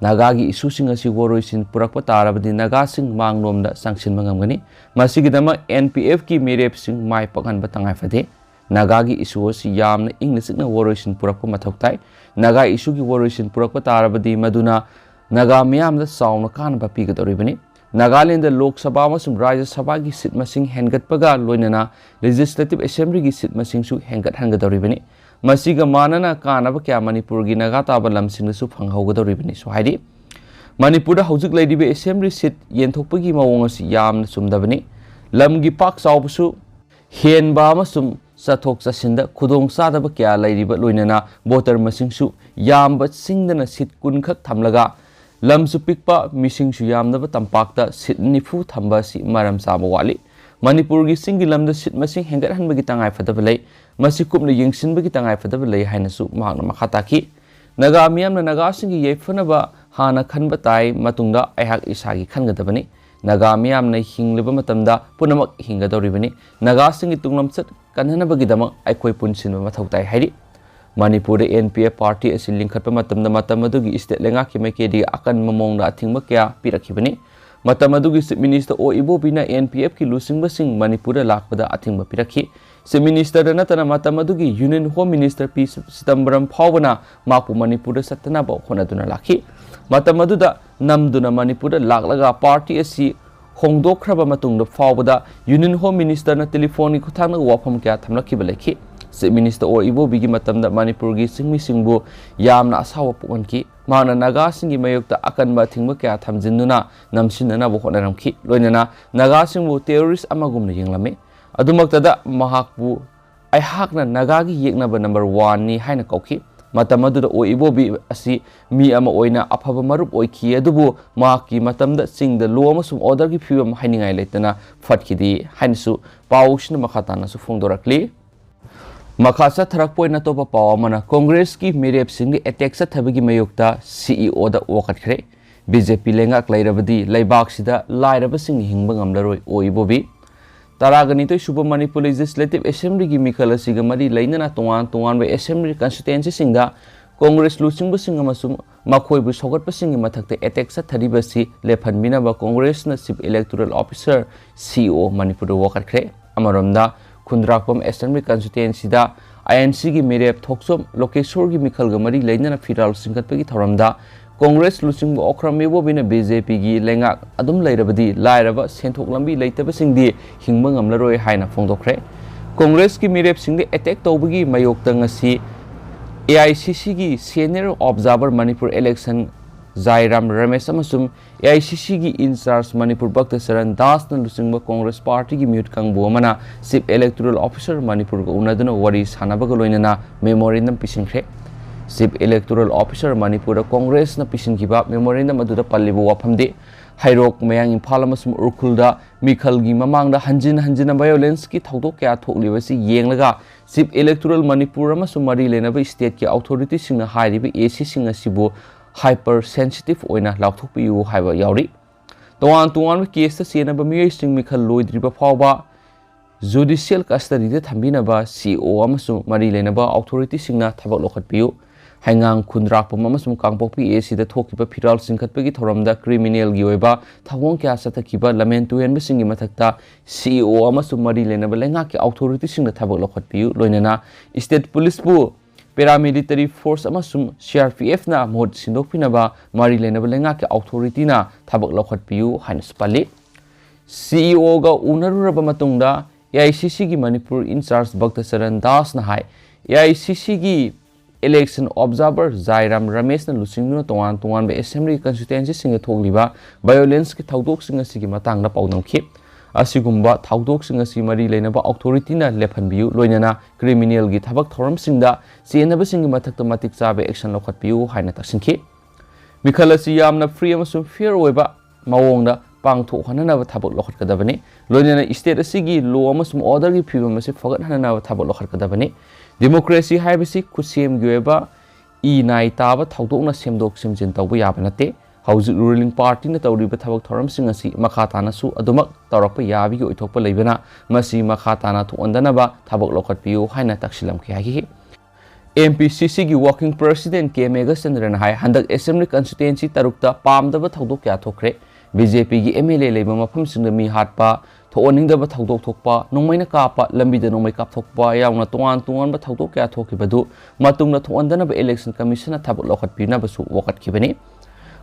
ꯅꯥꯒꯥꯒꯤ issue ꯁꯤꯡ ꯑꯁꯤ ꯋꯥꯔꯣꯏꯁꯤꯟ ꯄꯨꯔꯛꯄ ꯇꯥꯔꯕꯗꯤ ꯅꯥꯒꯥꯁꯤꯡ ꯃꯥꯡꯂꯣꯝꯗ ꯆꯪꯁꯤꯟꯕ ꯉꯝꯒꯅꯤ꯫ ꯃꯁꯤꯒꯤꯗꯃꯛ N P F ꯀꯤ ꯃꯤꯔꯦꯞꯁꯤꯡ ꯃꯥꯏ ꯄꯥꯛꯍꯟꯕ ꯇꯉꯥꯏ ꯐꯗꯦ꯫ ꯅꯥꯒꯥꯒꯤ issue ꯑꯁꯤ ꯌꯥꯝꯅ ꯏꯪꯅ ꯆꯤꯛꯅ ꯋꯥꯔꯣꯏꯁꯤꯟ ꯄꯨꯔꯛꯄ ꯃꯊꯧ ꯇꯥꯏ꯫ ꯅꯥꯒꯥ issue ꯒꯤ ꯋꯥꯔꯣꯏꯁꯤꯟ ꯄꯨꯔꯛꯄ ꯇꯥꯔꯕꯗꯤ ꯃꯗꯨꯅ ꯅꯥꯒꯥ ꯃꯤꯌꯥꯝꯗ ꯆꯥꯎꯅ ꯀꯥꯟꯅꯕ ꯄꯤꯒꯗꯧꯔꯤꯕꯅꯤ꯫ ꯅꯥꯒꯥꯂꯦꯟꯗ ꯂꯣꯛ ꯁꯚꯥ ꯑꯃꯁꯨꯡ ꯔꯥꯖ꯭ꯌ ꯁꯚꯥꯒꯤ seat ꯃꯁꯤꯡ ꯍꯦꯟꯒꯠꯄꯒ ꯂꯣꯏꯅꯅ Legislative Assembly ꯒꯤ seat ꯃꯁꯤꯡꯁꯨ ꯍꯦꯟꯒꯠꯍꯟꯒꯗꯧꯔꯤꯕꯅꯤ꯫ ꯃꯁꯤꯒ ꯃꯥꯟꯅꯅ ꯀꯥꯟꯅꯕ ꯀꯌꯥ ꯃꯅꯤꯄꯨꯔꯒꯤ ꯅꯥꯒꯥ ꯇꯥꯕ ꯂꯝꯁꯤꯡꯗꯁꯨ ꯐꯪꯍꯧꯒꯗꯧꯔꯤꯕꯅꯤꯁꯨ ꯍꯥꯏꯔꯤ꯫ ꯃꯅꯤꯄꯨꯔꯗ ꯍꯧꯖꯤꯛ ꯂꯩꯔꯤꯕ assembly seat ꯌꯦꯟꯊꯣꯛꯄꯒꯤ ꯃꯑꯣꯡ ꯑꯁꯤ ꯌꯥꯝꯅ ꯆꯨꯝꯗꯕꯅꯤ꯫ ꯂꯝꯒꯤ ꯄꯥꯛ ꯆꯥꯎꯕꯁꯨ ꯍꯦꯟꯕ ꯑꯃꯁꯨꯡ ꯆꯠꯊꯣꯛ ꯆꯠꯁꯤꯟꯗ ꯈꯨꯗꯣꯡꯆꯥꯗꯕ ꯀꯌꯥ ꯂꯩꯔꯤꯕ ꯂꯣꯏꯅꯅ voter ꯃꯁꯤꯡꯁꯨ ꯌꯥꯝꯕ ꯆꯤꯡꯗꯅ seat ꯀꯨꯟ ꯈꯛ ꯊꯝꯂꯒ ꯂꯝꯁꯨ ꯄꯤꯛꯄ, ꯃꯤꯁꯤꯡꯁꯨ ꯌꯥꯝꯗꯕ ꯇꯝꯄꯥꯛꯇ seat ꯅꯤꯐꯨ ꯊꯝꯕ ꯑꯁꯤ ꯃꯔꯝ ꯆꯥꯕ ꯋꯥꯠꯂꯤ꯫ ꯃꯅꯤꯄꯨꯔꯒꯤ ꯆꯤꯡꯒꯤ ꯂꯝꯗ seat ꯃꯁꯤꯡ ꯍꯦꯟꯒꯠꯍꯟꯕꯒꯤ ꯇꯉꯥꯏꯐꯗꯕ ꯂꯩ꯫ ꯃꯁꯤ ꯀꯨꯞꯅ ꯌꯦꯡꯁꯤꯟꯕꯒꯤ ꯇꯉꯥꯏꯐꯗꯕ ꯂꯩ ꯍꯥꯏꯅꯁꯨ ꯃꯍꯥꯛꯅ ꯃꯈꯥ ꯇꯥꯈꯤ꯫ ꯅꯥꯒꯥ ꯃꯤꯌꯥꯝꯅ ꯅꯥꯒꯥꯁꯤꯡꯒꯤ ꯌꯥꯏꯐꯅꯕ ꯍꯥꯟꯅ ꯈꯟꯕ ꯇꯥꯏ, ꯃꯇꯨꯡꯗ ꯑꯩꯍꯥꯛ ꯏꯁꯥꯒꯤ ꯈꯟꯒꯗꯕꯅꯤ꯫ ꯅꯥꯒꯥ ꯃꯤꯌꯥꯝꯅ ꯍꯤꯡꯂꯤꯕ ꯃꯇꯝꯗ ꯄꯨꯝꯅꯃꯛ ꯍꯤꯡꯒꯗꯧꯔꯤꯕꯅꯤ꯫ ꯅꯥꯒꯥꯁꯤꯡꯒꯤ ꯇꯨꯡꯂꯝꯆꯠ ꯀꯟꯅꯅꯕꯒꯤꯗꯃꯛ ꯑꯩꯈꯣꯏ ꯄꯨꯟꯁꯤꯟꯕ ꯃꯊꯧ ꯇꯥꯏ ꯍꯥꯏꯔꯤ꯫ ꯃꯅꯤꯄꯨꯔꯗ N P F party ꯑꯁꯤ ꯂꯤꯡꯈꯠꯄ ꯃꯇꯝꯗ ꯃꯇꯝ ꯑꯗꯨꯒꯤ state ꯂꯩꯉꯥꯛꯀꯤ ꯃꯥꯏꯀꯩꯗꯒꯤ ꯑꯀꯟꯕ ꯃꯑꯣꯡꯗ ꯑꯊꯤꯡꯕ ꯀꯌꯥ ꯄꯤꯔꯛꯈꯤꯕꯅꯤ꯫ ꯃꯇꯝ ꯑꯗꯨꯒꯤ Chief Minister ꯑꯣ ꯏꯕꯣꯕꯤꯅ N P F ꯀꯤ ꯂꯨꯆꯤꯡꯕꯁꯤꯡ ꯃꯅꯤꯄꯨꯔꯗ ꯂꯥꯛꯄꯗ ꯑꯊꯤꯡꯕ ꯄꯤꯔꯛꯈꯤ꯫ Chief Minister ꯗ ꯅꯠꯇꯅ ꯃꯇꯝ ꯑꯗꯨꯒꯤ Union Home Minister P ꯆꯤꯗꯝꯕꯔꯝ ꯐꯥꯎꯕꯅ ꯃꯍꯥꯛꯄꯨ ꯃꯅꯤꯄꯨꯔꯗ ꯆꯠꯇꯅꯕ ꯍꯣꯠꯅꯗꯨꯅ ꯂꯥꯛꯈꯤ꯫ ꯃꯇꯝ ꯑꯗꯨꯗ ꯅꯝꯗꯨꯅ ꯃꯅꯤꯄꯨꯔꯗ ꯂꯥꯛꯂꯒ party ꯑꯁꯤ ꯍꯣꯡꯗꯣꯛꯈ꯭ꯔꯕ ꯃꯇꯨꯡꯗ ꯐꯥꯎꯕꯗ Union Home Minister ꯅ telephone ꯒꯤ ꯈꯨꯠꯊꯥꯡꯗ ꯋꯥꯐꯝ ꯀꯌꯥ ꯊꯝꯂꯛꯈꯤꯕ ꯂꯩꯈꯤ꯫ Chief Minister ꯑꯣ ꯏꯕꯣꯕꯤꯒꯤ ꯃꯇꯝꯗ ꯃꯅꯤꯄꯨꯔꯒꯤ ꯆꯤꯡꯃꯤꯁꯤꯡꯕꯨ ꯌꯥꯝꯅ ꯑꯁꯥꯎꯕ ꯄꯣꯛꯍꯟꯈꯤ꯫ ꯃꯍꯥꯛꯅ ꯅꯥꯒꯥꯁꯤꯡꯒꯤ ꯃꯥꯌꯣꯛꯇ ꯑꯀꯟꯕ ꯑꯊꯤꯡꯕ ꯀꯌꯥ ꯊꯝꯖꯤꯟꯗꯨꯅ ꯅꯝꯁꯤꯟꯅꯅꯕ ꯍꯣꯠꯅꯔꯝꯈꯤ꯫ ꯂꯣꯏꯅꯅ ꯅꯥꯒꯥꯁꯤꯡꯕꯨ terrorist ꯑꯃꯒꯨꯝꯅ ꯌꯦꯡꯂꯝꯃꯤ꯫ ꯑꯗꯨꯃꯛꯇꯗ ꯃꯍꯥꯛꯄꯨ ꯑꯩꯍꯥꯛꯅ ꯅꯥꯒꯥꯒꯤ ꯌꯦꯛꯅꯕ number one ꯅꯤ ꯍꯥꯏꯅ ꯀꯧꯈꯤ꯫ ꯃꯇꯝ ꯑꯗꯨꯗ ꯑꯣ ꯏꯕꯣꯕꯤ ꯑꯁꯤ ꯃꯤ ꯑꯃ ꯑꯣꯏꯅ ꯑꯐꯕ ꯃꯔꯨꯞ ꯑꯣꯏꯈꯤ, ꯑꯗꯨꯕꯨ ꯃꯍꯥꯛꯀꯤ ꯃꯇꯝꯗ ꯆꯤꯡꯗ law ꯑꯃꯁꯨꯡ order ꯒꯤ ꯐꯤꯕꯝ ꯍꯥꯏꯅꯤꯡꯉꯥꯏ ꯂꯩꯇꯅ ꯐꯠꯈꯤꯗꯦ ꯍꯥꯏꯅꯁꯨ ꯄꯥꯎꯁꯤꯅ ꯃꯈꯥ ꯇꯥꯅꯁꯨ ꯐꯣꯡꯗꯣꯔꯛꯂꯤ꯫ ꯃꯈꯥ ꯆꯠꯊꯔꯛꯄ ꯑꯣꯏꯅ ꯑꯇꯣꯞꯄ ꯄꯥꯎ ꯑꯃꯅ Congress ꯀꯤ ꯃꯤꯔꯦꯞꯁꯤꯡꯒꯤ attack ꯆꯠꯊꯕꯒꯤ ꯃꯥꯌꯣꯛꯇ C E O ꯗ ꯋꯥꯀꯠꯈ꯭ꯔꯦ꯫ B J P ꯂꯩꯉꯥꯛ ꯂꯩꯔꯕꯗꯤ ꯂꯩꯕꯥꯛꯁꯤꯗ ꯂꯥꯏꯔꯕꯁꯤꯡ ꯍꯤꯡꯕ ꯉꯝꯂꯔꯣꯏ, ꯑꯣ ꯏꯕꯣꯕꯤ꯫ ꯇꯔꯥꯒ ꯅꯤꯊꯣꯏ ꯁꯨꯕ Manipur Legislative Assembly ꯒꯤ ꯃꯤꯈꯜ ꯑꯁꯤꯒ ꯃꯔꯤ ꯂꯩꯅꯅ ꯇꯣꯉꯥꯟ ꯇꯣꯉꯥꯟꯕ assembly constituency ꯁꯤꯡꯗ Congress ꯂꯨꯆꯤꯡꯕꯁꯤꯡ ꯑꯃꯁꯨꯡ ꯃꯈꯣꯏꯕꯨ ꯁꯧꯒꯠꯄꯁꯤꯡꯒꯤ ꯃꯊꯛꯇ attack ꯆꯠꯊꯔꯤꯕ ꯑꯁꯤ ꯂꯦꯞꯍꯟꯕꯤꯅꯕ Congress ꯅ Chief Electoral Officer, C E O, ꯃꯅꯤꯄꯨꯔꯗ ꯋꯥꯀꯠꯈ꯭ꯔꯦ꯫ ꯑꯃꯔꯣꯝꯗ, ꯈꯨꯟꯗ꯭ꯔꯥꯛꯄꯝ Assembly Constituency the I N C ꯒꯤ ꯃꯤꯔꯦꯞ ꯊꯣꯛꯆꯣꯝ ꯂꯣꯀꯦꯁꯣꯔꯒꯤ ꯃꯤꯈꯜꯒ ꯃꯔꯤ ꯂꯩꯅꯅ ꯐꯤꯔꯥꯜ ꯆꯤꯡꯈꯠꯄꯒꯤ ꯊꯧꯔꯝꯗ Congress ꯂꯨꯆꯤꯡꯕ ꯑꯣꯀ꯭ꯔꯝ ꯏꯕꯣꯕꯤꯅ B J P ꯒꯤ ꯂꯩꯉꯥꯛ ꯑꯗꯨꯝ ꯂꯩꯔꯕꯗꯤ ꯂꯥꯏꯔꯕ, ꯁꯦꯟꯊꯣꯛ ꯂꯝꯕꯤ ꯂꯩꯇꯕꯁꯤꯡꯗꯤ ꯍꯤꯡꯕ ꯉꯝꯂꯔꯣꯏ ꯍꯥꯏꯅ ꯐꯣꯡꯗꯣꯛꯈ꯭ꯔꯦ꯫ Congress ꯀꯤ ꯃꯤꯔꯦꯞꯁꯤꯡꯗ attack ꯇꯧꯕꯒꯤ ꯃꯥꯌꯣꯛꯇ ꯉꯁꯤ A I C C ꯒꯤ Senior Observer Manipur Election ꯖꯥꯏꯔꯥꯝ Ramesh ꯑꯃꯁꯨꯡ ꯑꯦ ꯑꯥꯏ ꯁꯤ ꯁꯤꯒꯤ in charge ꯃꯅꯤꯄꯨꯔ ꯚꯛꯇ ꯆꯔꯟ ꯗꯥꯁꯅ ꯂꯨꯆꯤꯡꯕ ꯀꯣꯡꯒ꯭ꯔꯦꯁ ꯄꯥꯔꯇꯤꯒꯤ ꯃꯤꯍꯨꯠ ꯀꯥꯡꯕꯨ ꯑꯃꯅ Chief Electoral Officer ꯃꯅꯤꯄꯨꯔꯒ ꯎꯅꯗꯨꯅ ꯋꯥꯔꯤ ꯁꯥꯟꯅꯕꯒ ꯂꯣꯏꯅꯅ memorandum ꯄꯤꯁꯤꯟꯈ꯭ꯔꯦ꯫ Chief Electoral Officer ꯃꯅꯤꯄꯨꯔꯗ ꯀꯣꯡꯒ꯭ꯔꯦꯁꯅ ꯄꯤꯁꯤꯟꯈꯤꯕ memorandum ꯑꯗꯨꯗ ꯄꯜꯂꯤꯕ ꯋꯥꯐꯝꯗꯤ, ꯍꯩꯔꯣꯛ, ꯃꯌꯥꯡ ꯏꯝꯐꯥꯜ ꯑꯃꯁꯨꯡ ꯎꯈ꯭ꯔꯨꯜꯗ ꯃꯤꯈꯜꯒꯤ ꯃꯃꯥꯡꯗ ꯍꯟꯖꯤꯟ ꯍꯟꯖꯤꯟꯅ violenceꯀꯤ ꯊꯧꯗꯣꯛ ꯀꯌꯥ ꯊꯣꯛꯂꯤꯕꯁꯤ ꯌꯦꯡꯂꯒ, Chief Electoral ꯃꯅꯤꯄꯨꯔ ꯑꯃꯁꯨꯡ ꯃꯔꯤ ꯂꯩꯅꯕ stateꯀꯤ authorityꯁꯤꯡꯅ ꯍꯥꯏꯔꯤꯕ ꯑꯦ ꯁꯤꯁꯤꯡ ꯑꯁꯤꯕꯨ hyper sensitive ꯑꯣꯏꯅ ꯂꯥꯎꯊꯣꯛꯄꯤꯌꯨ ꯍꯥꯏꯕ ꯌꯥꯎꯔꯤ꯫ ꯇꯣꯉꯥꯟ ꯇꯣꯉꯥꯟꯕ caseꯇ ꯆꯦꯟꯅꯕ ꯃꯤꯑꯣꯏꯁꯤꯡ ꯃꯤꯈꯜ ꯂꯣꯏꯗ꯭ꯔꯤꯕ ꯐꯥꯎꯕ judicial custodyꯗ ꯊꯝꯕꯤꯅꯕ C E O ꯑꯃꯁꯨꯡ ꯃꯔꯤ ꯂꯩꯅꯕ authorityꯁꯤꯡꯅ ꯊꯕꯛ ꯂꯧꯈꯠꯄꯤꯌꯨ꯫ ꯍꯩꯉꯥꯡ, ꯈꯨꯟꯗ꯭ꯔꯥꯛꯄꯝ ꯑꯃꯁꯨꯡ ꯀꯥꯡꯄꯣꯛꯄꯤ A Cꯗ ꯊꯣꯛꯈꯤꯕ ꯐꯤꯔꯥꯜ ꯆꯤꯡꯈꯠꯄꯒꯤ ꯊꯧꯔꯝꯗ criminalꯒꯤ ꯑꯣꯏꯕ ꯊꯧꯑꯣꯡ ꯀꯌꯥ ꯆꯠꯊꯈꯤꯕ ꯂꯝꯍꯦꯟ ꯇꯨꯍꯦꯟꯕꯁꯤꯡꯒꯤ ꯃꯊꯛꯇ C E O ꯑꯃꯁꯨꯡ ꯃꯔꯤ ꯂꯩꯅꯕ ꯂꯩꯉꯥꯛꯀꯤ authorityꯁꯤꯡꯅ ꯊꯕꯛ ꯂꯧꯈꯠꯄꯤꯌꯨ, ꯂꯣꯏꯅꯅ state policeꯄꯨ paramilitary force ꯑꯃꯁꯨꯡ C R P Fꯅ ꯃꯍꯨꯠ ꯁꯤꯟꯗꯣꯛꯄꯤꯅꯕ ꯃꯔꯤ ꯂꯩꯅꯕ ꯂꯩꯉꯥꯛꯀꯤ authorityꯅ ꯊꯕꯛ ꯂꯧꯈꯠꯄꯤꯌꯨ ꯍꯥꯏꯅꯁꯨ ꯄꯜꯂꯤ꯫ C E Oꯒ ꯎꯅꯔꯨꯔꯕ ꯃꯇꯨꯡꯗ, A I C Cꯒꯤ Manipur in charge ꯚꯛꯇ Charan ꯗꯥꯁꯅ high, A I C Cꯒꯤ election observer ꯖꯥꯏꯔꯥꯝ ꯔꯃꯦꯁꯅ ꯂꯨꯆꯤꯡꯗꯨꯅ ꯇꯣꯉꯥꯟ ꯇꯣꯉꯥꯟꯕ assembly constituencyꯁꯤꯡꯗ ꯊꯣꯛꯂꯤꯕ violenceꯀꯤ ꯊꯧꯗꯣꯛꯁꯤꯡ ꯑꯁꯤꯒꯤ ꯃꯇꯥꯡꯗ ꯄꯥꯎꯗꯝꯈꯤ꯫ ꯑꯁꯤꯒꯨꯝꯕ ꯊꯧꯗꯣꯛꯁꯤꯡ ꯑꯁꯤ ꯃꯔꯤ ꯂꯩꯅꯕ authorityꯅ ꯂꯦꯞꯍꯟꯕꯤꯌꯨ, ꯂꯣꯏꯅꯅ criminalꯒꯤ ꯊꯕꯛ ꯊꯧꯔꯝꯁꯤꯡꯗ ꯆꯦꯟꯅꯕꯁꯤꯡꯒꯤ ꯃꯊꯛꯇ ꯃꯇꯤꯛ ꯆꯥꯕ action ꯂꯧꯈꯠꯄꯤꯌꯨ ꯍꯥꯏꯅ ꯇꯛꯁꯤꯟꯈꯤ꯫ ꯃꯤꯈꯜ ꯑꯁꯤ ꯌꯥꯝꯅ free ꯑꯃꯁꯨꯡ fair ꯑꯣꯏꯕ ꯃꯑꯣꯡꯗ ꯄꯥꯡꯊꯣꯛꯍꯟꯅꯅꯕ ꯊꯕꯛ ꯂꯧꯈꯠꯀꯗꯕꯅꯤ꯫ ꯂꯣꯏꯅꯅ state ꯑꯁꯤꯒꯤ law ꯑꯃꯁꯨꯡ orderꯒꯤ ꯐꯤꯕꯝ ꯑꯁꯤ ꯐꯒꯠꯍꯟꯅꯅꯕ ꯊꯕꯛ ꯂꯧꯈꯠꯀꯗꯕꯅꯤ꯫ Democracy ꯍꯥꯏꯕꯁꯤ ꯈꯨꯠꯁꯦꯝꯒꯤ ꯑꯣꯏꯕ ꯏ ꯅꯥꯏ ꯇꯥꯕ ꯊꯧꯗꯣꯛꯅ ꯁꯦꯝꯗꯣꯛ ꯁꯦꯝꯖꯤꯟ ꯇꯧꯕ ꯌꯥꯕ ꯅꯠꯇꯦ꯫ ꯍꯧꯖꯤꯛ ruling partyꯅ ꯇꯧꯔꯤꯕ ꯊꯕꯛ ꯊꯧꯔꯝꯁꯤꯡ ꯑꯁꯤ ꯃꯈꯥ ꯇꯥꯅꯁꯨ ꯑꯗꯨꯃꯛ ꯇꯧꯔꯛꯄ ꯌꯥꯕꯒꯤ ꯑꯣꯏꯊꯣꯛꯄ ꯂꯩꯕꯅ, ꯃꯁꯤ ꯃꯈꯥ ꯇꯥꯅ ꯊꯣꯛꯍꯟꯗꯅꯕ ꯊꯕꯛ ꯂꯧꯈꯠꯄꯤꯌꯨ ꯍꯥꯏꯅ ꯇꯛꯁꯤꯜꯂꯝꯈꯤ ꯍꯥꯏꯈꯤ꯫ M P C Cꯒꯤ working president K ꯃꯦꯘꯆꯟꯗ꯭ꯔꯅ ꯍꯥꯏ, ꯍꯟꯗꯛ assembly constituency ꯇꯔꯨꯛꯇ ꯄꯥꯝꯗꯕ ꯊꯧꯗꯣꯛ ꯀꯌꯥ ꯊꯣꯛꯈ꯭ꯔꯦ꯫ B J Pꯒꯤ M L A ꯂꯩꯕ ꯃꯐꯝꯁꯤꯡꯗ ꯃꯤ ꯍꯥꯠꯄ, ꯊꯣꯛꯍꯟꯅꯤꯡꯗꯕ ꯊꯧꯗꯣꯛ ꯊꯣꯛꯄ, ꯅꯣꯡꯃꯩꯅ ꯀꯥꯞꯄ, ꯂꯝꯕꯤꯗ ꯅꯣꯡꯃꯩ ꯀꯥꯞꯊꯣꯛꯄ ꯌꯥꯎꯅ ꯇꯣꯉꯥꯟ ꯇꯣꯉꯥꯟꯕ ꯊꯧꯗꯣꯛ ꯀꯌꯥ ꯊꯣꯛꯈꯤꯕꯗꯨ ꯃꯇꯨꯡꯗ ꯊꯣꯛꯍꯟꯗꯅꯕ election commissionꯅ ꯊꯕꯛ ꯂꯧꯈꯠꯄꯤꯅꯕꯁꯨ ꯋꯥꯀꯠꯈꯤꯕꯅꯤ꯫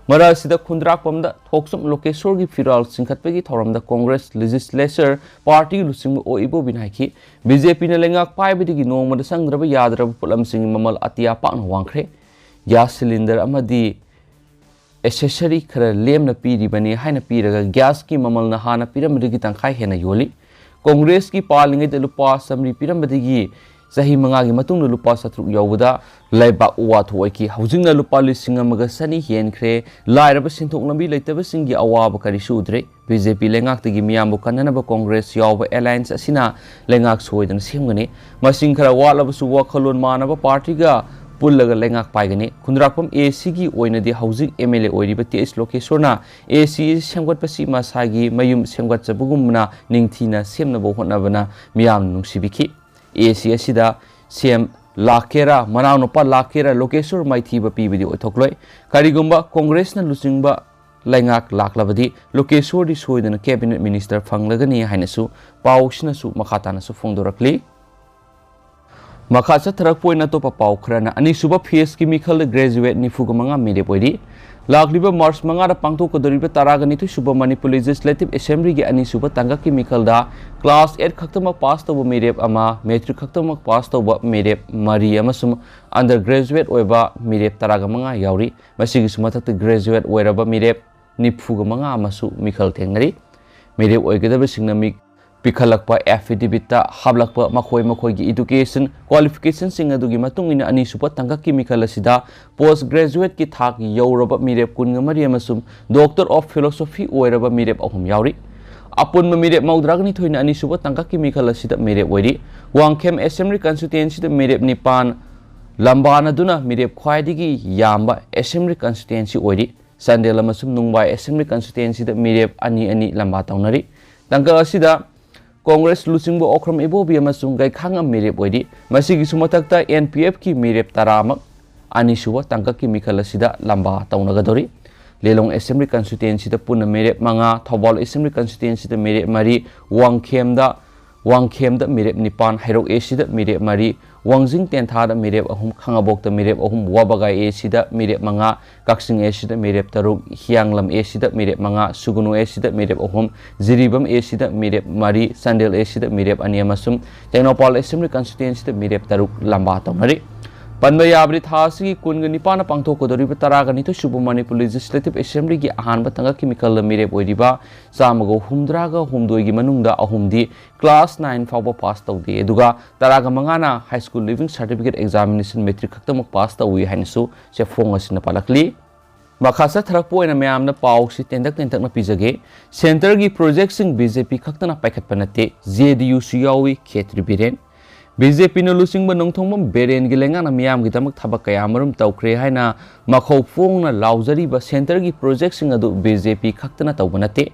ꯃꯔꯛ ꯑꯁꯤꯗ ꯈꯨꯟꯗ꯭ꯔꯥꯛꯄꯝꯗ ꯊꯣꯛꯆꯨꯝ ꯂꯣꯀꯦꯁꯣꯔꯒꯤ ꯐꯤꯔꯥꯜ ꯆꯤꯡꯈꯠꯄꯒꯤ ꯊꯧꯔꯝꯗ Congress legislature party ꯂꯨꯆꯤꯡꯕ ꯑꯣ ꯏꯕꯣꯕꯤꯅ ꯍꯥꯏꯈꯤ, B J Pꯅ ꯂꯩꯉꯥꯛ ꯄꯥꯏꯕꯗꯒꯤ ꯅꯣꯡꯃꯗ ꯆꯪꯗ꯭ꯔꯕ ꯌꯥꯗ꯭ꯔꯕ ꯄꯣꯠꯂꯝꯁꯤꯡꯒꯤ ꯃꯃꯜ ꯑꯇꯤꯌꯥ ꯄꯥꯛꯅ ꯋꯥꯡꯈ꯭ꯔꯦ꯫ Gas cylinder ꯑꯃꯗꯤ ꯑꯦꯁꯦꯁꯔꯤ ꯈꯔ ꯂꯦꯝꯅ ꯄꯤꯔꯤꯕꯅꯤ ꯍꯥꯏꯅ ꯄꯤꯔꯒ ꯒ꯭ꯌꯥꯁꯀꯤ ꯃꯃꯜꯅ ꯍꯥꯟꯅ ꯄꯤꯔꯝꯕꯗꯒꯤ ꯇꯪꯈꯥꯏ ꯍꯦꯟꯅ ꯌꯣꯜꯂꯤ꯫ ꯀꯣꯡꯒ꯭ꯔꯦꯁꯀꯤ ꯄꯥꯜꯂꯤꯉꯩꯗ ꯂꯨꯄꯥ ꯆꯥꯃꯔꯤ ꯄꯤꯔꯝꯕꯗꯒꯤ ꯆꯍꯤ ꯃꯉꯥꯒꯤ ꯃꯇꯨꯡꯗ ꯂꯨꯄꯥ ꯆꯥꯇ꯭ꯔꯨꯛ ꯌꯧꯕꯗ ꯂꯩꯕꯥꯛ ꯋꯥꯊꯣꯛ ꯑꯣꯏꯈꯤ꯫ ꯍꯧꯖꯤꯛꯅ ꯂꯨꯄꯥ ꯂꯤꯁꯤꯡ ꯑꯃꯒ ꯆꯅꯤ ꯍꯦꯟꯈ꯭ꯔꯦ꯫ ꯂꯥꯏꯔꯕ ꯁꯦꯟꯊꯣꯛ ꯂꯝꯕꯤ ꯂꯩꯇꯕꯁꯤꯡꯒꯤ ꯑꯋꯥꯕ ꯀꯔꯤꯁꯨ ꯎꯗ꯭ꯔꯦ꯫ ꯕꯤ ꯖꯦ ꯄꯤ ꯂꯩꯉꯥꯛꯇꯒꯤ ꯃꯤꯌꯥꯝꯕꯨ ꯀꯟꯅꯅꯕ ꯀꯣꯡꯒ꯭ꯔꯦꯁ ꯌꯥꯎꯕ ꯑꯦꯂꯥꯏꯟꯁ ꯑꯁꯤꯅ ꯂꯩꯉꯥꯛ ꯁꯣꯏꯗꯅ ꯁꯦꯝꯒꯅꯤ꯫ ꯃꯁꯤꯡ ꯈꯔ ꯋꯥꯠꯂꯕꯁꯨ ꯋꯥꯈꯜꯂꯣꯟ ꯃꯥꯟꯅꯕ ꯄꯥꯔꯇꯤꯒ ꯄꯨꯜꯂꯒ ꯂꯩꯉꯥꯛ ꯄꯥꯏꯒꯅꯤ꯫ ꯈꯨꯟꯗ꯭ꯔꯥꯛꯄꯝ ꯑꯦ ꯁꯤꯒꯤ ꯑꯣꯏꯅꯗꯤ ꯍꯧꯖꯤꯛ ꯑꯦꯝ ꯑꯦꯜ ꯑꯦ ꯑꯣꯏꯔꯤꯕ ꯇꯤ ꯑꯩꯆ ꯂꯣꯀꯦꯁꯣꯔꯅ ꯑꯦ ꯁꯤ ꯁꯦꯝꯒꯠꯄꯁꯤ ꯃꯁꯥꯒꯤ ꯃꯌꯨꯝ ꯁꯦꯝꯒꯠꯆꯕꯒꯨꯝꯅ ꯅꯤꯡꯊꯤꯅ ꯁꯦꯝꯅꯕ ꯍꯣꯠꯅꯕꯅ ꯃꯤꯌꯥꯝꯅ ꯅꯨꯡꯁꯤꯕꯤꯈꯤ꯫ ꯑꯦ ꯁꯤ ꯑꯁꯤꯗ ꯁꯤ ꯑꯦꯝ ꯂꯥꯛꯀꯦꯔꯥ, ꯃꯅꯥꯎꯅꯨꯄꯥ ꯂꯥꯛꯀꯦꯔꯥ, ꯂꯣꯀꯦꯁꯣꯔ ꯃꯥꯏꯊꯤꯕ ꯄꯤꯕꯗꯤ ꯑꯣꯏꯊꯣꯛꯂꯣꯏ꯫ ꯀꯔꯤꯒꯨꯝꯕ ꯀꯣꯡꯒ꯭ꯔꯦꯁꯅ ꯂꯨꯆꯤꯡꯕ ꯂꯩꯉꯥꯛ ꯂꯥꯛꯂꯕꯗꯤ ꯂꯣꯀꯦꯁꯣꯔꯗꯤ ꯁꯣꯏꯗꯅ ꯀꯦꯕꯤꯅꯦꯠ ꯃꯤꯅꯤꯁꯇꯔ ꯐꯪꯂꯒꯅꯤ ꯍꯥꯏꯅꯁꯨ ꯄꯥꯎꯁꯤꯅꯁꯨ ꯃꯈꯥ ꯇꯥꯅꯁꯨ ꯐꯣꯡꯗꯣꯔꯛꯂꯤ꯫ ꯃꯈꯥ ꯆꯠꯊꯔꯛꯄ ꯑꯣꯏꯅ ꯑꯇꯣꯞꯄ ꯄꯥꯎ ꯈꯔꯅ, ꯑꯅꯤꯁꯨꯕ ꯐꯦꯁꯀꯤ ꯃꯤꯈꯜꯗ ꯒ꯭ꯔꯦꯖꯨꯋꯦꯠ ꯅꯤꯐꯨꯒ ꯃꯉꯥ ꯃꯤꯔꯦꯞ ꯑꯣꯏꯔꯤ꯫ ꯂꯥꯛꯂꯤꯕ ꯃꯥꯔꯆ ꯃꯉꯥꯗ ꯄꯥꯡꯊꯣꯛꯀꯗꯧꯔꯤꯕ ꯇꯔꯥꯒ ꯅꯤꯊꯣꯏ ꯁꯨꯕ ꯃꯅꯤꯄꯨꯔ ꯂꯦꯖꯤꯁꯂꯦꯇꯤꯚ ꯑꯦꯁꯦꯝꯕ꯭ꯂꯤꯒꯤ ꯑꯅꯤꯁꯨꯕ ꯇꯥꯡꯀꯛꯀꯤ ꯃꯤꯈꯜꯗ ꯀ꯭ꯂꯥꯁ ꯑꯩꯠ ꯈꯛꯇꯃꯛ ꯄꯥꯁ ꯇꯧꯕ ꯃꯤꯔꯦꯞ ꯑꯃ, ꯃꯦꯇ꯭ꯔꯤꯛ ꯈꯛꯇꯃꯛ ꯄꯥꯁ ꯇꯧꯕ ꯃꯤꯔꯦꯞ ꯃꯔꯤ ꯑꯃꯁꯨꯡ ꯑꯟꯗꯔ ꯒ꯭ꯔꯦꯖꯨꯋꯦꯠ ꯑꯣꯏꯕ ꯃꯤꯔꯦꯞ ꯇꯔꯥꯒ ꯃꯉꯥ ꯌꯥꯎꯔꯤ꯫ ꯃꯁꯤꯒꯤꯁꯨ ꯃꯊꯛꯇ ꯒ꯭ꯔꯦꯖꯨꯋꯦꯠ ꯑꯣꯏꯔꯕ ꯃꯤꯔꯦꯞ ꯅꯤꯐꯨꯒ ꯃꯉꯥ ꯑꯃꯁꯨ ꯃꯤꯈꯜ ꯊꯦꯡꯅꯔꯤ꯫ ꯃꯤꯔꯦꯞ ꯑꯣꯏꯒꯗꯕꯁꯤꯡꯅ ꯃꯤꯡ ꯄꯤꯈꯠꯂꯛꯄ ꯑꯦꯐꯤꯗꯦꯕꯤꯠꯇ ꯍꯥꯞꯂꯛꯄ ꯃꯈꯣꯏ ꯃꯈꯣꯏꯒꯤ ꯏꯗꯨꯀꯦꯁꯟ ꯀ꯭ꯋꯥꯂꯤꯐꯤꯀꯦꯁꯟꯁꯤꯡ ꯑꯗꯨꯒꯤ ꯃꯇꯨꯡ ꯏꯟꯅ ꯑꯅꯤꯁꯨꯕ ꯇꯥꯡꯀꯛꯀꯤ ꯃꯤꯈꯜ ꯑꯁꯤꯗ ꯄꯣꯁ ꯒ꯭ꯔꯦꯖꯨꯋꯦꯠꯀꯤ ꯊꯥꯛ ꯌꯧꯔꯕ ꯃꯤꯔꯦꯞ ꯀꯨꯟꯒ ꯃꯔꯤ ꯑꯃꯁꯨꯡ ꯗꯣꯛꯇꯔ ꯑꯣꯐ ꯐꯤꯂꯣꯁꯣꯐꯤ ꯑꯣꯏꯔꯕ ꯃꯤꯔꯦꯞ ꯑꯍꯨꯝ ꯌꯥꯎꯔꯤ꯫ ꯑꯄꯨꯟꯕ ꯃꯤꯔꯦꯞ ꯃꯧꯗ꯭ꯔꯥꯒ ꯅꯤꯊꯣꯏꯅ ꯑꯅꯤꯁꯨꯕ ꯇꯥꯡꯀꯛꯀꯤ ꯃꯤꯈꯜ ꯑꯁꯤꯗ ꯃꯤꯔꯦꯞ ꯑꯣꯏꯔꯤ꯫ ꯋꯥꯡꯈꯦꯝ ꯑꯦꯁꯦꯝꯕ꯭ꯂꯤ ꯀꯟꯁꯇꯤꯇ꯭ꯋꯦꯟꯁꯤꯗ ꯃꯤꯔꯦꯞ ꯅꯤꯄꯥꯟ ꯂꯝꯕꯥꯅꯗꯨꯅ ꯃꯤꯔꯦꯞ ꯈ꯭ꯋꯥꯏꯗꯒꯤ ꯌꯥꯝꯕ ꯑꯦꯁꯦꯝꯕ꯭ꯂꯤ ꯀꯟꯁꯇꯤꯇ꯭ꯋꯦꯟꯁꯤ ꯑꯣꯏꯔꯤ꯫ ꯆꯥꯟꯗꯦꯜ ꯑꯃꯁꯨꯡ ꯅꯨꯡꯕꯥꯏ ꯑꯦꯁꯦꯝꯕ꯭ꯂꯤ ꯀꯟꯁꯇꯤꯇ꯭ꯋꯦꯟꯁꯤꯗ ꯃꯤꯔꯦꯞ ꯑꯅꯤ ꯑꯅꯤ ꯂꯝꯕꯥ ꯇꯧꯅꯔꯤ꯫ ꯇꯥꯡꯀꯛ ꯑꯁꯤꯗ ꯀꯣꯡꯒ꯭ꯔꯦꯁ ꯂꯨꯆꯤꯡꯕ ꯑꯣꯀ꯭ꯔꯝ ꯏꯕꯣꯕꯤ ꯑꯃꯁꯨꯡ ꯒꯩꯈꯥꯉꯝ ꯃꯤꯔꯦꯞ ꯑꯣꯏꯔꯤ꯫ ꯃꯁꯤꯒꯤꯁꯨ ꯃꯊꯛꯇ ꯑꯦꯟ ꯄꯤ ꯑꯦꯐꯀꯤ ꯃꯤꯔꯦꯞ ꯇꯔꯥꯃꯛ ꯑꯅꯤꯁꯨꯕ ꯇꯥꯡꯀꯛꯀꯤ ꯃꯤꯈꯜ ꯑꯁꯤꯗ ꯂꯝꯕꯥ ꯇꯧꯅꯒꯗꯧꯔꯤ꯫ ꯂꯤꯂꯣꯡ ꯑꯦꯁꯦꯝꯕ꯭ꯂꯤ ꯀꯟꯁꯇꯤꯇ꯭ꯋꯦꯟꯁꯤꯗ ꯄꯨꯟꯅ ꯃꯤꯔꯦꯞ ꯃꯉꯥ, ꯊꯧꯕꯥꯜ ꯑꯦꯁꯦꯝꯕ꯭ꯂꯤ ꯀꯟꯁꯇꯤꯇ꯭ꯋꯦꯟꯁꯤꯗ ꯃꯤꯔꯦꯞ ꯃꯔꯤ, ꯋꯥꯡꯈꯦꯝꯗ, ꯋꯥꯡꯈꯦꯝꯗ ꯃꯤꯔꯦꯞ ꯅꯤꯄꯥꯟ, ꯍꯩꯔꯣꯛ ꯑꯦ ꯁꯤꯗ ꯃꯤꯔꯦꯞ ꯃꯔꯤ, ꯋꯥꯡꯖꯤꯡ ꯇꯦꯟꯊꯥꯗ ꯃꯤꯔꯦꯞ ꯑꯍꯨꯝ, ꯈꯥꯉꯕꯣꯛꯇ ꯃꯤꯔꯦꯞ ꯑꯍꯨꯝ, ꯋꯥꯕꯒꯥꯏ ꯑꯦ ꯁꯤꯗ ꯃꯤꯔꯦꯞ ꯃꯉꯥ, ꯀꯛꯆꯤꯡ ꯑꯦ ꯁꯤꯗ ꯃꯤꯔꯦꯞ ꯇꯔꯨꯛ, ꯍꯤꯌꯥꯡꯂꯝ ꯑꯦ ꯁꯤꯗ ꯃꯤꯔꯦꯞ ꯃꯉꯥ, ꯁꯨꯒꯅꯨ ꯑꯦ ꯁꯤꯗ ꯃꯤꯔꯦꯞ ꯑꯍꯨꯝ, ꯖꯤꯔꯤꯕꯥꯝ ꯑꯦ ꯁꯤꯗ ꯃꯤꯔꯦꯞ ꯃꯔꯤ, ꯆꯥꯟꯗꯦꯜ ꯑꯦ ꯁꯤꯗ ꯃꯤꯔꯦꯞ ꯑꯅꯤ ꯑꯃꯁꯨꯡ ꯇꯦꯡꯅꯧꯄꯥꯜ ꯑꯦꯁꯦꯝꯕ꯭ꯂꯤ ꯀꯟꯁꯇꯤꯇ꯭ꯋꯦꯟꯁꯤꯗ ꯃꯤꯔꯦꯞ ꯇꯔꯨꯛ ꯂꯝꯕꯥ ꯇꯧꯅꯔꯤ꯫ ꯄꯟꯕ ꯌꯥꯕꯗꯤ, ꯊꯥ ꯑꯁꯤꯒꯤ ꯀꯨꯟꯒ ꯅꯤꯄꯥꯟꯗ ꯄꯥꯡꯊꯣꯛꯀꯗꯧꯔꯤꯕ ꯇꯔꯥꯒ ꯅꯤꯊꯣꯏ ꯁꯨꯕ ꯃꯅꯤꯄꯨꯔ ꯂꯦꯖꯤꯁꯂꯦꯇꯤꯚ ꯑꯦꯁꯦꯝꯕ꯭ꯂꯤꯒꯤ ꯑꯍꯥꯟꯕ ꯇꯥꯡꯀꯛꯀꯤ ꯃꯤꯈꯜꯗ ꯃꯤꯔꯦꯞ ꯑꯣꯏꯔꯤꯕ ꯆꯥꯝꯃꯒ ꯍꯨꯝꯗ꯭ꯔꯥꯒ ꯍꯨꯝꯗꯣꯏꯒꯤ ꯃꯅꯨꯡꯗ ꯑꯍꯨꯝꯗꯤ ꯀ꯭ꯂꯥꯁ ꯅꯥꯏꯟ ꯐꯥꯎꯕ ꯄꯥꯁ ꯇꯧꯗꯦ, ꯑꯗꯨꯒ ꯇꯔꯥꯒ ꯃꯉꯥꯅ high school leaving certificate examination matric ꯈꯛꯇꯃꯛ ꯄꯥꯁ ꯇꯧꯏ ꯍꯥꯏꯅꯁꯨ ꯆꯦꯐꯣꯡ ꯑꯁꯤꯅ ꯄꯥꯜꯂꯛꯂꯤ꯫ ꯃꯈꯥ ꯆꯠꯊꯔꯛꯄ ꯑꯣꯏꯅ ꯃꯌꯥꯝꯗ ꯄꯥꯎꯁꯤ ꯇꯦꯟꯇꯛ ꯇꯦꯟꯇꯛꯅ ꯄꯤꯖꯒꯦ꯫ ꯁꯦꯟꯇꯔꯒꯤ ꯄ꯭ꯔꯣꯖꯦꯛꯁꯤꯡ ꯕꯤ ꯖꯦ ꯄꯤ ꯈꯛꯇꯅ ꯄꯥꯏꯈꯠꯄ ꯅꯠꯇꯦ, ꯖꯦ ꯗꯤ ꯌꯨꯁꯨ ꯌꯥꯎꯏ, ꯈꯦꯇ꯭ꯔꯤ ꯕꯤꯔꯦꯟ꯫ ꯕꯤ ꯖꯦ ꯄꯤꯅ ꯂꯨꯆꯤꯡꯕ ꯅꯣꯡꯊꯣꯡꯕꯝ ꯕꯤꯔꯦꯟꯒꯤ ꯂꯩꯉꯥꯛꯅ ꯃꯤꯌꯥꯝꯒꯤꯗꯃꯛ ꯊꯕꯛ ꯀꯌꯥ ꯑꯃꯔꯣꯝ ꯇꯧꯈ꯭ꯔꯦ ꯍꯥꯏꯅ ꯃꯈꯧ ꯐꯣꯡꯅ ꯂꯥꯎꯖꯔꯤꯕ ꯁꯦꯟꯇꯔꯒꯤ ꯄ꯭ꯔꯣꯖꯦꯛꯁꯤꯡ ꯑꯗꯨ ꯕꯤ ꯖꯦ ꯄꯤ ꯈꯛꯇꯅ ꯇꯧꯕ ꯅꯠꯇꯦ꯫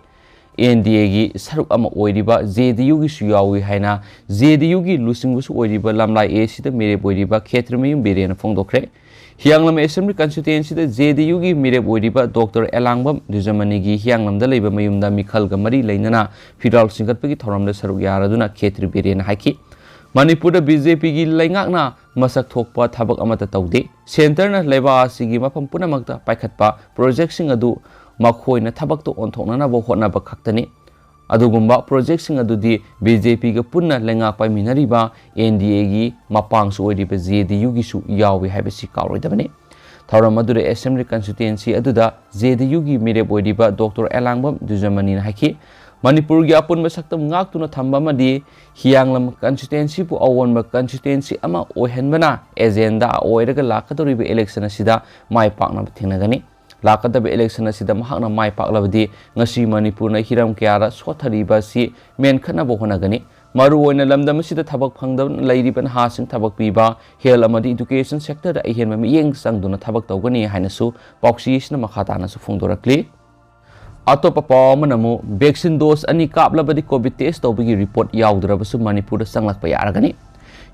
ꯑꯦꯟ ꯗꯤ ꯑꯦꯒꯤ ꯁꯔꯨꯛ ꯑꯃ ꯑꯣꯏꯔꯤꯕ ꯖꯦ ꯗꯤ ꯌꯨꯒꯤꯁꯨ ꯌꯥꯎꯏ ꯍꯥꯏꯅ ꯖꯦ ꯗꯤ ꯌꯨꯒꯤ ꯂꯨꯆꯤꯡꯕꯁꯨ ꯑꯣꯏꯔꯤꯕ ꯂꯝꯂꯥꯏ ꯑꯦ ꯁꯤꯗ ꯃꯤꯔꯦꯞ ꯑꯣꯏꯔꯤꯕ ꯈꯦꯇ꯭ꯔꯤꯃꯌꯨꯝ ꯕꯤꯔꯦꯟꯅ ꯐꯣꯡꯗꯣꯛꯈ꯭ꯔꯦ꯫ ꯍꯤꯌꯥꯡꯂꯝ ꯑꯦꯁꯦꯝꯕ꯭ꯂꯤ ꯀꯟꯁꯇꯤꯇ꯭ꯋꯦꯟꯁꯤꯗ ꯖꯦ ꯗꯤ ꯌꯨꯒꯤ ꯃꯤꯔꯦꯞ ꯑꯣꯏꯔꯤꯕ ꯗꯣꯛꯇꯔ ꯑꯦꯂꯥꯡꯕꯝ ꯗꯨꯖꯃꯅꯤꯒꯤ ꯍꯤꯌꯥꯡꯂꯝꯗ ꯂꯩꯕ ꯃꯌꯨꯝꯗ ꯃꯤꯈꯜꯒ ꯃꯔꯤ ꯂꯩꯅꯅ ꯐꯤꯔꯥꯜ ꯆꯤꯡꯈꯠꯄꯒꯤ ꯊꯧꯔꯝꯗ ꯁꯔꯨꯛ ꯌꯥꯔꯗꯨꯅ ꯈꯦꯇ꯭ꯔꯤ ꯕꯤꯔꯦꯟꯅ ꯍꯥꯏꯈꯤ, ꯃꯅꯤꯄꯨꯔꯗ ꯕꯤ ꯖꯦ ꯄꯤꯒꯤ ꯂꯩꯉꯥꯛꯅ ꯃꯁꯛ ꯊꯣꯛꯄ ꯊꯕꯛ ꯑꯃꯠꯇ ꯇꯧꯗꯦ꯫ ꯁꯦꯟꯇꯔꯅ ꯂꯩꯕꯥꯛ ꯑꯁꯤꯒꯤ ꯃꯐꯝ ꯄꯨꯝꯅꯃꯛꯇ ꯄꯥꯏꯈꯠꯄ ꯄ꯭ꯔꯣꯖꯦꯛꯁꯤꯡ ꯑꯗꯨ ꯃꯈꯣꯏꯅ ꯊꯕꯛꯇ ꯑꯣꯟꯊꯣꯛꯅꯅꯕ ꯍꯣꯠꯅꯕ ꯈꯛꯇꯅꯤ꯫ ꯑꯗꯨꯒꯨꯝꯕ ꯄ꯭ꯔꯣꯖꯦꯛꯁꯤꯡ ꯑꯗꯨꯗꯤ ꯕꯤ ꯖꯦ ꯄꯤꯒ ꯄꯨꯟꯅ ꯂꯩꯉꯥꯛ ꯄꯥꯏꯃꯤꯟꯅꯔꯤꯕ ꯑꯦꯟ ꯗꯤ ꯑꯦꯒꯤ ꯃꯄꯥꯡꯁꯨ ꯑꯣꯏꯔꯤꯕ ꯖꯦ ꯗꯤ ꯌꯨꯒꯤꯁꯨ ꯌꯥꯎꯏ ꯍꯥꯏꯕꯁꯤ ꯀꯥꯎꯔꯣꯏꯗꯕꯅꯤ꯫ ꯊꯧꯔꯝ ꯑꯗꯨꯗ ꯑꯦꯁꯦꯝꯕ꯭ꯂꯤ ꯀꯟꯁꯇꯤꯇ꯭ꯋꯦꯟꯁꯤ ꯑꯗꯨꯗ ꯖꯦ ꯗꯤ ꯌꯨꯒꯤ ꯃꯤꯔꯦꯞ ꯑꯣꯏꯔꯤꯕ ꯗꯣꯛꯇꯔ ꯑꯦꯂꯥꯡꯕꯝ ꯗꯨꯖꯃꯅꯤꯅ ꯍꯥꯏꯈꯤ, ꯃꯅꯤꯄꯨꯔꯒꯤ ꯑꯄꯨꯟꯕ ꯁꯛꯇꯝ ꯉꯥꯛꯇꯨꯅ ꯊꯝꯕ ꯑꯃꯗꯤ ꯍꯤꯌꯥꯡꯂꯝ ꯀꯟꯁꯇꯤꯇ꯭ꯋꯦꯟꯁꯤꯕꯨ ꯑꯑꯣꯟꯕ ꯀꯟꯁꯇꯤꯇ꯭ꯋꯦꯟꯁꯤ ꯑꯃ ꯑꯣꯏꯍꯟꯕꯅ ꯑꯦꯖꯦꯟꯗꯥ ꯑꯣꯏꯔꯒ ꯂꯥꯛꯀꯗꯧꯔꯤꯕ ꯏꯂꯦꯛꯁꯟ ꯑꯁꯤꯗ ꯃꯥꯏ ꯄꯥꯛꯅꯕ ꯊꯦꯡꯅꯒꯅꯤ꯫ ꯂꯥꯛꯀꯗꯕ ꯏꯂꯦꯛꯁꯟ ꯑꯁꯤꯗ ꯃꯍꯥꯛꯅ ꯃꯥꯏ ꯄꯥꯛꯂꯕꯗꯤ ꯉꯁꯤ ꯃꯅꯤꯄꯨꯔꯅ ꯍꯤꯔꯝ ꯀꯌꯥꯗ ꯁꯣꯠꯊꯔꯤꯕ ꯑꯁꯤ ꯃꯦꯟꯈꯠꯅꯕ ꯍꯣꯠꯅꯒꯅꯤ꯫ ꯃꯔꯨꯑꯣꯏꯅ ꯂꯝꯗꯝ ꯑꯁꯤꯗ ꯊꯕꯛ ꯐꯪꯗꯅ ꯂꯩꯔꯤꯕ ꯅꯍꯥꯁꯤꯡ ꯊꯕꯛ ꯄꯤꯕ, ꯍꯦꯜꯊ ꯑꯃꯗꯤ ꯏꯗꯨꯀꯦꯁꯟ ꯁꯦꯛꯇꯔꯗ ꯑꯍꯦꯟꯕ ꯃꯤꯠꯌꯦꯡ ꯆꯪꯗꯨꯅ ꯊꯕꯛ ꯇꯧꯒꯅꯤ ꯍꯥꯏꯅꯁꯨ ꯄꯥꯎꯆꯦ ꯑꯁꯤꯅ ꯃꯈꯥ ꯇꯥꯅꯁꯨ ꯐꯣꯡꯗꯣꯔꯛꯂꯤ꯫ ꯑꯇꯣꯞꯄ ꯄꯥꯎ ꯑꯃꯅ ꯑꯃꯨꯛ ꯚꯦꯛꯁꯤꯟ ꯗꯣꯁ ꯑꯅꯤ ꯀꯥꯞꯂꯕꯗꯤ ꯀꯣꯚꯤꯗ ꯇꯦꯁ ꯇꯧꯕꯒꯤ ꯔꯤꯄꯣꯔꯠ ꯌꯥꯎꯗ꯭ꯔꯕꯁꯨ ꯃꯅꯤꯄꯨꯔꯗ ꯆꯪꯂꯛꯄ ꯌꯥꯔꯒꯅꯤ꯫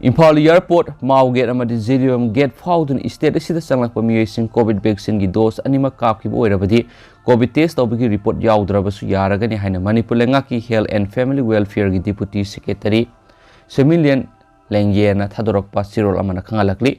ꯏꯝꯐꯥꯜ ꯑꯦꯌꯔꯄꯣꯔꯠ, ꯃꯥꯎ ꯒꯦꯠ ꯑꯃꯗꯤ ꯖꯤꯔꯤꯕꯥꯝ ꯒꯦꯠ ꯐꯥꯎꯗꯨꯅ ꯁ꯭ꯇꯦꯠ ꯑꯁꯤꯗ ꯆꯪꯂꯛꯄ ꯃꯤꯑꯣꯏꯁꯤꯡ ꯀꯣꯚꯤꯗ ꯚꯦꯛꯁꯤꯟꯒꯤ ꯗꯣꯁ ꯑꯅꯤꯃꯛ ꯀꯥꯞꯈꯤꯕ ꯑꯣꯏꯔꯕꯗꯤ ꯀꯣꯚꯤꯗ ꯇꯦꯁ ꯇꯧꯕꯒꯤ ꯔꯤꯄꯣꯔꯠ ꯌꯥꯎꯗ꯭ꯔꯕꯁꯨ ꯌꯥꯔꯒꯅꯤ ꯍꯥꯏꯅ ꯃꯅꯤꯄꯨꯔ ꯂꯩꯉꯥꯛꯀꯤ ꯍꯦꯜꯊ ꯑꯦꯟ ꯐꯦꯃꯤꯂꯤ ꯋꯦꯜꯐꯤꯌꯔꯒꯤ ꯗꯤꯄꯨꯇꯤ ꯁꯦꯀ꯭ꯔꯦꯇꯔꯤ ꯁꯤꯃꯤꯂꯤꯌꯟ ꯂꯦꯡꯌꯦꯅ ꯊꯥꯗꯣꯔꯛꯄ ꯆꯦꯔꯣꯜ ꯑꯃꯅ ꯈꯪꯍꯜꯂꯛꯂꯤ꯫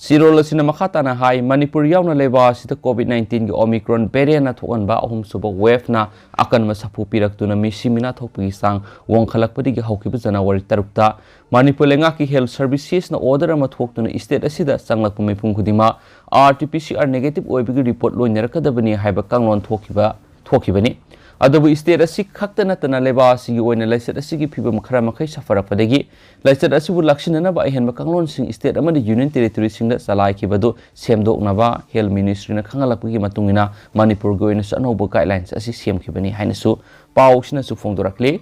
ꯁꯤꯔꯣꯜ ꯑꯁꯤꯅ ꯃꯈꯥ ꯇꯥꯅ ꯍꯥꯏ, ꯃꯅꯤꯄꯨꯔ ꯌꯥꯎꯅ ꯂꯩꯕꯥꯛ ꯑꯁꯤꯗ COVID nineteenꯒꯤ Omicron variantꯅ ꯊꯣꯛꯍꯟꯕ ꯑꯍꯨꯝꯁꯨꯕ waveꯅ ꯑꯀꯟꯕ ꯁꯥꯐꯨ ꯄꯤꯔꯛꯇꯨꯅ ꯃꯤꯁꯤ ꯃꯤꯅꯥ ꯊꯣꯛꯄꯒꯤ ꯆꯥꯡ ꯋꯥꯡꯈꯠꯂꯛꯄꯗꯒꯤ ꯍꯧꯈꯤꯕ ꯖꯅꯋꯥꯔꯤ ꯇꯔꯨꯛꯇ ꯃꯅꯤꯄꯨꯔ ꯂꯩꯉꯥꯛꯀꯤ health servicesꯅ order ꯑꯃ ꯊꯣꯛꯇꯨꯅ state ꯑꯁꯤꯗ ꯆꯪꯂꯛꯄ ꯃꯤꯄꯨꯝ ꯈꯨꯗꯤꯡꯃꯛ RT-PCR negative ꯑꯣꯏꯕꯒꯤ report ꯂꯣꯏꯅꯔꯛꯀꯗꯕꯅꯤ ꯍꯥꯏꯕ ꯀꯥꯡꯂꯣꯟ ꯊꯣꯛꯈꯤꯕ, ꯊꯣꯛꯈꯤꯕꯅꯤ꯫ ꯑꯗꯨꯕꯨ state ꯑꯁꯤ ꯈꯛꯇ ꯅꯠꯇꯅ ꯂꯩꯕꯥꯛ ꯑꯁꯤꯒꯤ ꯑꯣꯏꯅ ꯂꯥꯏꯆꯠ ꯑꯁꯤꯒꯤ ꯐꯤꯕꯝ ꯈꯔ ꯃꯈꯩ ꯁꯥꯐꯔꯛꯄꯗꯒꯤ ꯂꯥꯏꯆꯠ ꯑꯁꯤꯕꯨ ꯂꯥꯛꯁꯤꯟꯅꯅꯕ ꯑꯍꯦꯟꯕ ꯀꯥꯡꯂꯣꯟꯁꯤꯡ state ꯑꯃꯗꯤ union territoryꯁꯤꯡꯗ ꯆꯂꯥꯏꯈꯤꯕꯗꯨ ꯁꯦꯝꯗꯣꯛꯅꯕ health ministryꯅ ꯈꯪꯍꯜꯂꯛꯄꯒꯤ ꯃꯇꯨꯡ ꯏꯟꯅ ꯃꯅꯤꯄꯨꯔꯒꯤ ꯑꯣꯏꯅꯁꯨ ꯑꯅꯧꯕ guidelines ꯑꯁꯤ ꯁꯦꯝꯈꯤꯕꯅꯤ ꯍꯥꯏꯅꯁꯨ ꯄꯥꯎꯁꯤꯅꯁꯨ ꯐꯣꯡꯗꯣꯔꯛꯂꯤ꯫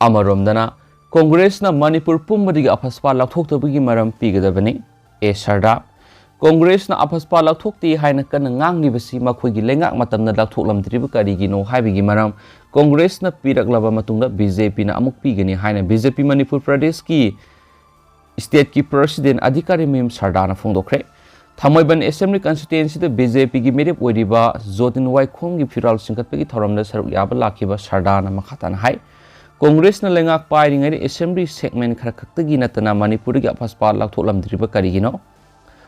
ꯑꯃꯔꯣꯝꯗꯅ, ꯀꯣꯡꯒ꯭ꯔꯦꯁꯅ ꯃꯅꯤꯄꯨꯔ ꯄꯨꯝꯕꯗꯒꯤ ꯑꯐꯁꯄꯥ ꯂꯧꯊꯣꯛꯇꯕꯒꯤ ꯃꯔꯝ ꯄꯤꯒꯗꯕꯅꯤ꯫ ꯑꯦ ꯁꯔꯗꯥ, ꯀꯣꯡꯒ꯭ꯔꯦꯁꯅ ꯑꯐꯁꯄꯥ ꯂꯧꯊꯣꯛꯇꯦ ꯍꯥꯏꯅ ꯀꯟꯅ ꯉꯥꯡꯂꯤꯕꯁꯤ ꯃꯈꯣꯏꯒꯤ ꯂꯩꯉꯥꯛ ꯃꯇꯝꯗ ꯂꯧꯊꯣꯛꯂꯝꯗ꯭ꯔꯤꯕ ꯀꯔꯤꯒꯤꯅꯣ ꯍꯥꯏꯕꯒꯤ ꯃꯔꯝ ꯀꯣꯡꯒ꯭ꯔꯦꯁꯅ ꯄꯤꯔꯛꯂꯕ ꯃꯇꯨꯡꯗ BJPꯅ ꯑꯃꯨꯛ ꯄꯤꯒꯅꯤ ꯍꯥꯏꯅ BJP ꯃꯅꯤꯄꯨꯔ ꯄ꯭ꯔꯗꯦꯁꯀꯤ stateꯀꯤ president ꯑꯙꯤꯀꯥꯔꯤ ꯃꯌꯨꯝ ꯁꯔꯗꯥꯅ ꯐꯣꯡꯗꯣꯛꯈ꯭ꯔꯦ꯫ ꯊꯥꯡꯃꯩꯕꯟ Assembly Constituencyꯗ BJPꯒꯤ ꯃꯤꯔꯦꯞ ꯑꯣꯏꯔꯤꯕ ꯖꯣꯇꯤꯟ ꯋꯥꯏꯈꯣꯝꯒꯤ ꯐꯤꯔꯥꯜ ꯆꯤꯡꯈꯠꯄꯒꯤ ꯊꯧꯔꯝꯗ ꯁꯔꯨꯛ ꯌꯥꯕ ꯂꯥꯛꯈꯤꯕ ꯁꯔꯗꯥꯅ ꯃꯈꯥ ꯇꯥꯅ ꯍꯥꯏ, ꯀꯣꯡꯒ꯭ꯔꯦꯁꯅ ꯂꯩꯉꯥꯛ ꯄꯥꯏꯔꯤꯉꯩꯗ Assembly segment ꯈꯔ ꯈꯛꯇꯒꯤ ꯅꯠꯇꯅ ꯃꯅꯤꯄꯨꯔꯗꯒꯤ ꯑꯐꯁꯄꯥ ꯂꯧꯊꯣꯛꯂꯝꯗ꯭ꯔꯤꯕ ꯀꯔꯤꯒꯤꯅꯣ?